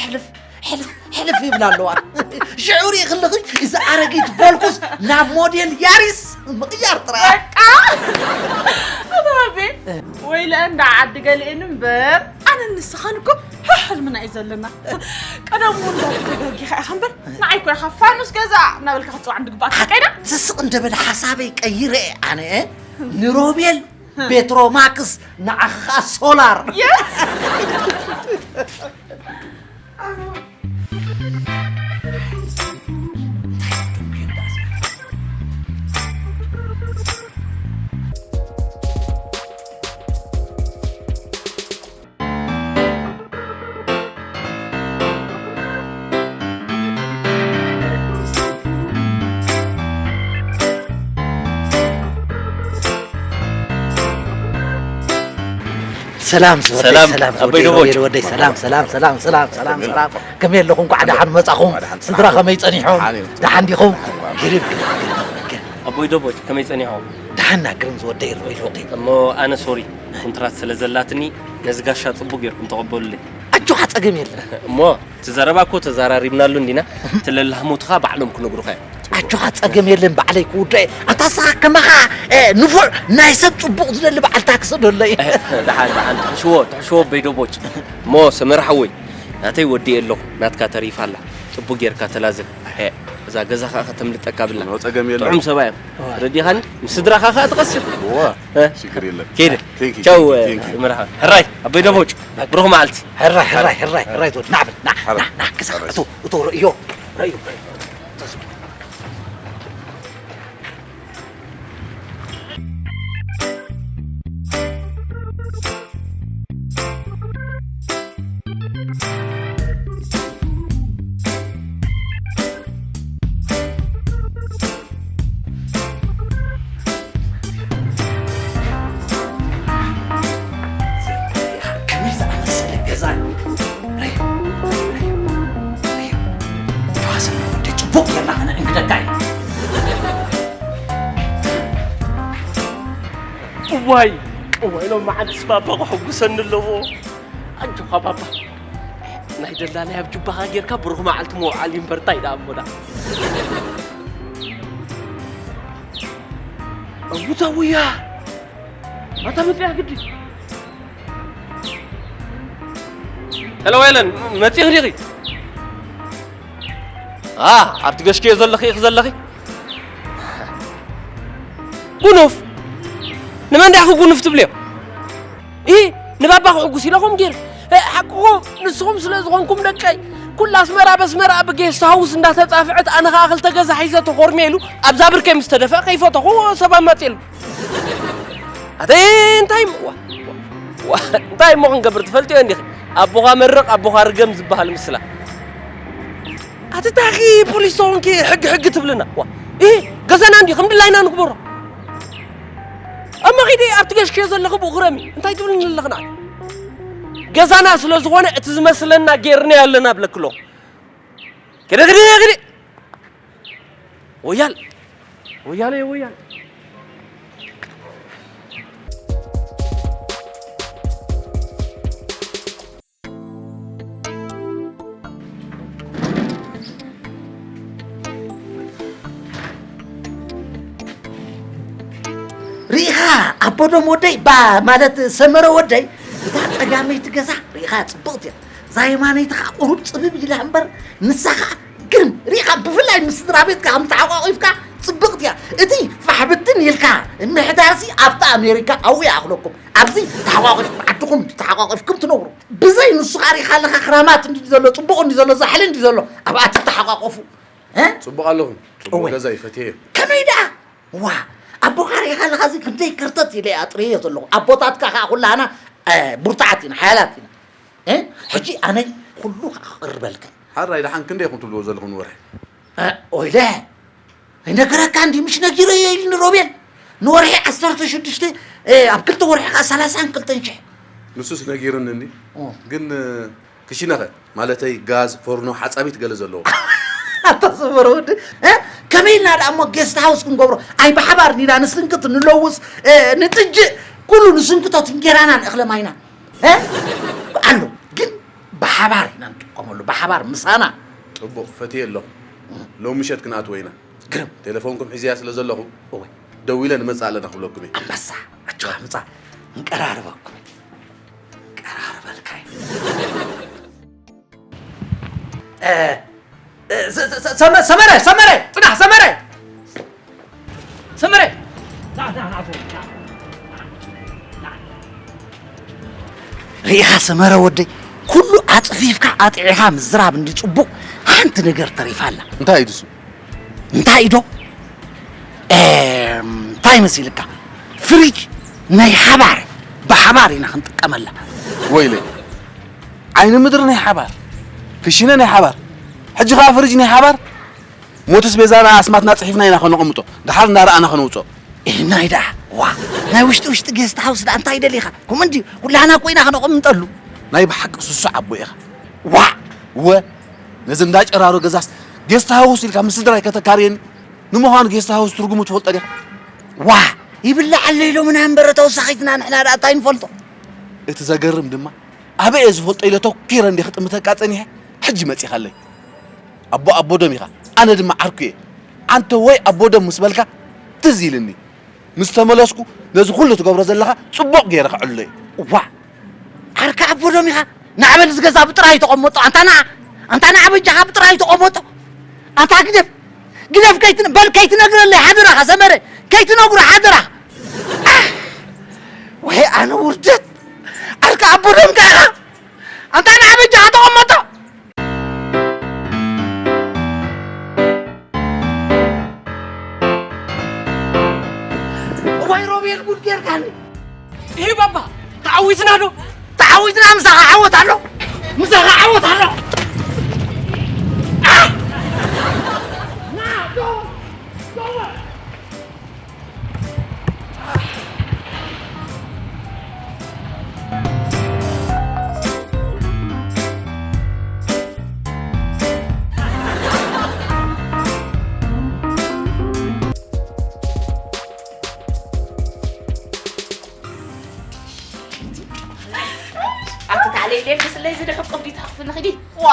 ሕልፍ፣ ሕልፍ፣ ሕልፍ ይብላ ኣለዋ። ሽዑ ሪኢ ከለኺ እዚ ኣረጊት ቮልኩስ ናብ ሞዴል ያሪስ ምቕያር ጥራይ። በቃ! ኣቶ ባቤ፣ እ። ወይለ እንዳ ዓዲ ገሊኤን እምበር፣ ኣነን ንስኻን እኮ ሕልምና እዩ ዘለና። ቀደም እውን እንዳተተጋጊኻ ኢኻ እምበር፣ ንዓይ እኮ ኢኻ ፋኑስ ገዛ እናበልካ ክትፅዋዕ እንድግባእ ትቀይዳ። ስስቕ እንደበለ ሓሳበይ ቀይረ እየ ኣነ፣ እ? ንሮቤል ፔትሮማክስ ንዓኻ ሶላር። የስ! ሰላም ዝወደይ፣ ሰላም፣ ሰላም ኣቦይ ዝወደይ፣ ደቦጭ። ሮቤል ወደይ፣ ሰላም፣ ሰላም፣ ሰላም። ከመይ ኣለኹም? እንኳዕ ደሓን መጻኹም። እንኳዕ ደሓን ስድራ ከመይ ጸኒሖም? ደሓን እዮም። ደሓን ዲኹም? ግርም፣ ግርም፣ ግርም፣ ግርም። ኣቦይ ደቦጭ ከመይ ጸኒሖም? ደሓና ግርም ዝወደይ፣ ሮቤል ወደይ። እሞ ኣነ ሶሪ፣ ኮንትራት ስለ ዘላትኒ ነዚ ጋሻ ጽቡቅ ጌርኩም ተቐበሉለይ። ኣጆኻ ጸገም የለን። እሞ እቲ ዘረባ እኮ ተዛራሪብናሉ እንዲና፣ እቲ ለላህሞትኻ ባዕሎም ክነግሩኻ እዮም። ኣጆኻ ጸገም የለን፣ ባዕለይ ክውድኦ እየ። ኣታ ንስኻ ከማኻ፣ እ፣ ንፉዕ ናይ ሰብ ጽቡቕ ዝደሊ በዓል ታክሲ ዶ ኣሎ እዩ? ደሓን፣ ደሓን፣ ትሕሽዎ፣ ትሕሽዎ ኣቦይ ደቦጭ። እሞ ሰመረ ሓወይ፣ ናተይ ወዲኤ ኣለኹ፣ ናትካ ተሪፋ ኣላ። ጽቡቕ ጌርካ ተላዘብ። ሄ፣ እዛ ገዛ ኸኣ ከተምልጠካ ብላ። ኖ፣ ጸገም የለን። ጥዑም ሰብኣይ እዮም። እዋ። ረዲኻኒ? ምስ ስድራኻ ኸኣ ትቐስብ። እዋ፣ እ? ሽግር የለን። ከይደ። ቴንኪ፣ ቻው፣ ቴንኪ፣ ቴንኪ። ሰመረ ሓወይ። ሕራይ፣ ኣቦይ ደቦጭ። ብሩኽ መዓልቲ። ሕራይ፣ ሕራይ፣ ሕራይ፣ ሕራይ ትወድ። ና በል፣ ና፣ ና፣ ና፣ ክሳ፣ ሕራይ። እቶ፣ እቶ፣ ርእዮ፣ ርእዮ፣ ርእዮ። ከመይ ዝኣመሰለ ገዛ! ርእ፣ ርእ፣ ርእ። ተዋሰን ወዲ ጽቡቕ ጌርና ከነእንግደካ ኢና። እዋይ፣ እዋይ፣ ሎም መዓልትስ ባባ ክሕጉሰኒ ኣለዎ። ኣጆኻ ባባ፣ ናይ ደላላይ ኣብ ጁባኻ ጌርካ ብሩኽ መዓልቲ ምውዓል እዩ እምበር፣ እንታይ ደኣ እሞ ደኣ። እውታ ውያ፣ ኣታ መጽያ ግዲ። ሄሎ ሄለን፣ መጺኺ ዲኺ? ኣ፣ ኣብቲ ገሽከዮ ዘለኺ ኢኺ ዘለኺ? ጉኑፍ? ንመን ዲኺ ጉኑፍ ትብልዮ? ኢ፣ ንባባ ክሕጉስ ኢለኹም ጌር። እ፣ ሓቅኹም፣ ንስኹም ስለ ዝኾንኩም ደቀይ፣ ኩላ ኣስመራ በስመራ ብጌስት ሃውስ እንዳተጻፍዐት፣ ኣነ ኸኣ ክልተ ገዛ ሒዘ ተኾርምየ ኢሉ ኣብዛ ብርከይ ምስ ተደፍአ ከይፈተኹ ሰብ ኣማጺሉ። ኣተ እንታይ እሞ፣ ዋ፣ ዋ፣ ዋ፣ እንታይ እሞ ክንገብር ትፈልጥዮ እንዲኺ? ኣቦኻ መርቕ፣ ኣቦኻ ርገም ዝበሃል ምስላ። ኣቲ ታኺ ፖሊስ ተኾንኪ ሕጊ፣ ሕጊ ትብልና? ዋ፣ ኢ፣ ገዛና እንዲ ከም ድላይና ንግበሮ። እሞ ኺዲ ኣብቲ ገሽክዮ ዘለኺ ብኡ ክረሚ። እንታይ ትብልኒ ኣለኽና? ገዛና ስለ ዝኾነ እቲ ዝመስለና ጌርናዮ ኣለና ብለክሎ። ክዲ፣ ክዲ፣ ክዲ። ወያል፣ ወያለ፣ ወያል። ርኢኻ ኣቦዶም ወደይ፣ ባ-፣ ማለት ሰመረ ወደይ፣ እታ ጸጋመይቲ ገዛ ርኢኻ ጽብቕቲ እያ። እዛ የማነይቲ ኸኣ ቁሩብ ጽብብ ኢላ እምበር፣ ንሳ ኸኣ ግርም። ርኢኻ፣ ብፍላይ ምስ ስድራ ቤትካ ከም ተሓቋቒፍካ ጽብቕቲ እያ። እቲ ፋሕ ብትን ኢልካ ምሕዳርሲ ኣብታ ኣሜሪካ ኣብኡ ይኣኽለኩም። ኣብዚ ተሓቋቒፍኩም ዓድኹም ተሓቋቒፍኩም ትነብሩ። ብዘይ ንሱ ኸኣ ርኢኻ ኣለኻ፣ ክራማት እንዲ ዘሎ፣ ጽቡቕ እንዲ ዘሎ፣ ዛሕሊ እንዲ ዘሎ፣ ኣብኣ ትተሓቋቆፉ። እ? ጽቡቕ ኣለኹም። ጽቡቕ እወ። ገዛ እዩ፣ ፈትየዮ። ከመይ ደኣ? ዋ፣ ኣቦኻ ርኢኻ ኣለኻ፣ እዚ ክንደይ ከርተት ኢለ እየ ኣጥርየዮ ዘለኹ። ኣቦታትካ ኸኣ ኩላህና፣ እ፣ ብርቱዓት ኢና፣ ሓያላት ኢና። እ? ሕጂ ኣነ ኩሉ ኸኣ ክቕርበልካ። ሓራይ ደሓን ክንደይ ኢኹም ትብልዎ ዘለኹም ንወርሒ? እ፣ ኦይለ፣ ኣይነገረካ እንዲ፣ ምሽ ነጊረዮ ኢልኒ ሮቤል። ንወርሒ ዓሰርተ ሽዱሽተ፣ እ፣ ኣብ ክልተ ወርሒ ኸኣ ሰላሳን ክልተን ሽሕ። ንሱስ ነጊሩኒ እንዲ። ኦ። ግን፣ እ፣ ክሽነኸ፣ ማለተይ ጋዝ፣ ፎርኖ፣ ሓጻቢት ገለ ዘለዎ። ኣታ ሰመረ ወዲ፣ እ? ከመይ ኢልና ደኣ እሞ ጌስት ሃውስ ክንገብሮ? ኣይ ብሓባር ዲና ንስንክት፣ ንለውስ፣ እ፣ ንጥጅእ፣ ኩሉ ንስንክቶት እንጌራናን እኽለ ማይናን። እ? ኣሎ። ግን ብሓባር ኢና ንጥቀመሉ፣ ብሓባር ምሳና። ጽቡቕ፣ ፈትየ ኣለኹ። ሎም ምሸት ክንኣትዎ ኢና። ግርም። ቴሌፎንኩም ሒዝያ ስለ ዘለኹ፣ እወ። ደዊለ ንመጽእ ኣለና ክብለኩም እየ። ኣንበሳ፣ ኣጆኻ ምጻእ። ንቀራርበኩም። ቀራርበልካ እዩ። እ፣ እ፣ ሰ-፣ ሰ-፣ ሰ-፣ ሰመ-፣ ሰመረ፣ ሰመረ፣ ጽናሕ፣ ሰመረ! ሰመረ! ና፣ ና፣ ና፣ ና፣ ና። ርኢኻ ሰመረ ወደይ፣ ኩሉ ኣጽፊፍካ ኣጥዒኻ ምዝራብ እንዲ ጽቡቕ፣ ሓንቲ ነገር ተሪፋ ኣላ። እንታይ እዩ ድሱ? እንታይ እዩ ዶ? ኤም፣ እንታይ መሲልካ? ፍሪጅ ናይ ሓባር፣ ብሓባር ኢና ክንጥቀመላ። ወይለይ፣ ዓይኒ ምድሪ ናይ ሓባር፣ ክሽነ ናይ ሓባር። ሕጂ ኸኣ ፍሪጅ ናይ ሓባር። ሞትስ ቤዛና ኣስማትና ጽሒፍና ኢና ከነቐምጦ፣ ደሓር እናረኣና ከነውጾ። ኤህ፣ ናይ ደኣ። ዋ፣ ናይ ውሽጢ ውሽጢ ጌስት ሃውስ ደኣ እንታይ ደሊኻ? ከምኡ እንድዩ፣ ኩላህና እኮ ኢና ክነቐምጠሉ። ናይ ብሓቂ ስሱዕ ኣቦ ኢኻ። ዋ! እወ፣ ነዚ እንዳ ጨራሮ ገዛስ ጌስት ሃውስ ኢልካ ምስ ስድራይ ከተካርየኒ? ንምዃኑ ጌስት ሃውስ ትርጉሙ ትፈልጦ ዲኻ? ዋ! ይብላዓለይ ኢሎምና እምበር ተወሳኺትና ንሕና ደኣ እንታይ ንፈልጦ? እቲ ዘገርም ድማ ኣበይ እየ ዝፈልጦ ኢለ ተኪረ እንዲ ክጥምተካ ጸኒሐ፣ ሕጂ መጺኻለይ። ኣቦ ኣቦ ደም ኢኻ፣ ኣነ ድማ ዓርኩ እየ። ኣንተ ወይ ኣቦ ደም ምስ በልካ ትዝ ኢልኒ። ምስ ተመለስኩ ነዚ ኩሉ ትገብሮ ዘለኻ ጽቡቕ ገይረ ከዕልሎ እየ። እዋ! ዓርካ ኣቦ ደም ኢኻ፣ ናዕበል እዚ ገዛ ብጥራይ ተቐመጦ። ኣንታ ንዓ፣ ኣንታ ንዓ በጃኻ ብጥራይ ተቐመጦ። ኣንታ ግደፍ፣ ግደፍ ከይትን-፣ በል ከይትነግረለይ ሓደራኻ ሰመረ፣ ከይትነግሮ ሓደራኻ። ኣህ! ወይ ኣነ ውርደት! ዓርካ ኣቦ ደም ከ ኢኻ? ኣንታ ንዓ በጃኻ ተቐመጦ። እዋይ ሮቤል ጉድ ጌርካኒ። ይሄ ባባ ተዓዊትና ዶ? ተዓዊትና ምሳኻ ዓወት ኣሎ። ምሳኻ ዓወት ኣሎ። ኣ! ና፣ ዶ፣ ዶ። ኣቲ ታለይ ሌፍ ስለይ ዝድሕቁ ዲታ ክፍልኺ ዲ ዋ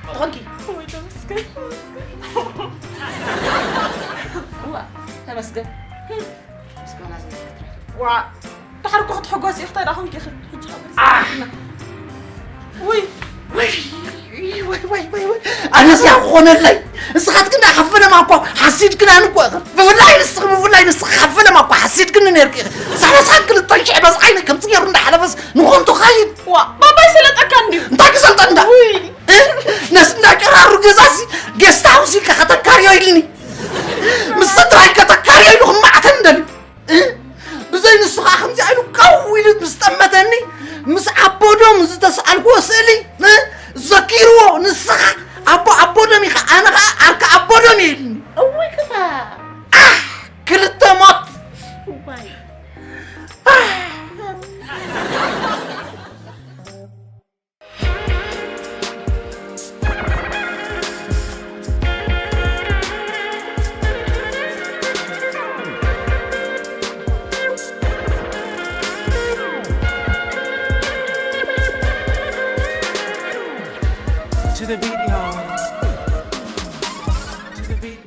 ተኾንኪ ወይ ተመስገን። ዋ ተመስገን። ምስጋና ዝመስል ዋ ድሓር እኮ ክትሕጎስ ኢኺ። እንታይ ደኣ ኮንኪ ኢኺ? ሕጂ ሓጎስ ኣህ! ውይ ወይ ወይ ወይ ወይ ወይ ኣነስ ያ ክኾነለይ። ንስኻትክን ደኣ ካብ ፈለማ እኮ ሓሲድክናን እኮ ኢኽን። ብፍላይ ንስኺ፣ ብፍላይ ንስኺ ካብ ፈለማ እኮ ሓሲድክኒ ነይርኪ ኢኺ። ሰላሳን ክልተን ሽሕ በዝዓይኒ ከምዚ ገይሩ እንዳሓለፈስ ንኾንቱ ኻይድ። ዋ ባባይ ሰለጠካ እንድዩ። እንታይ ክሰልጠን እንዳ? ውይ። እ? ነስ እንዳ ጨራሩ ገዛሲ ጌስት ሃውስ ኢልካ ከተካርዮ ኢልኒ። ምስ ስድራይ ከተካርዮ ኢሉ ክማዕተን እንደልዩ። እ? ብዘይ ንሱ ኸዓ ከምዚኣ ኢሉ ቀው ኢሉ ምስ ጠመተኒ፣ ምስ ኣቦዶም ዝተስኣልክዎ ስእሊ፣ እ? ዘኪርዎ፣ ንስኻ ኣቦ ኣቦዶም ኢኻ፣ ኣነ ኸዓ ዓርኪ ኣቦዶም እየ ኢሉኒ። እዋይ ክፋእ! ኣህ! ክልተ ሞት! እዋይ! ኣህ! To the beat, y'all. To the beat.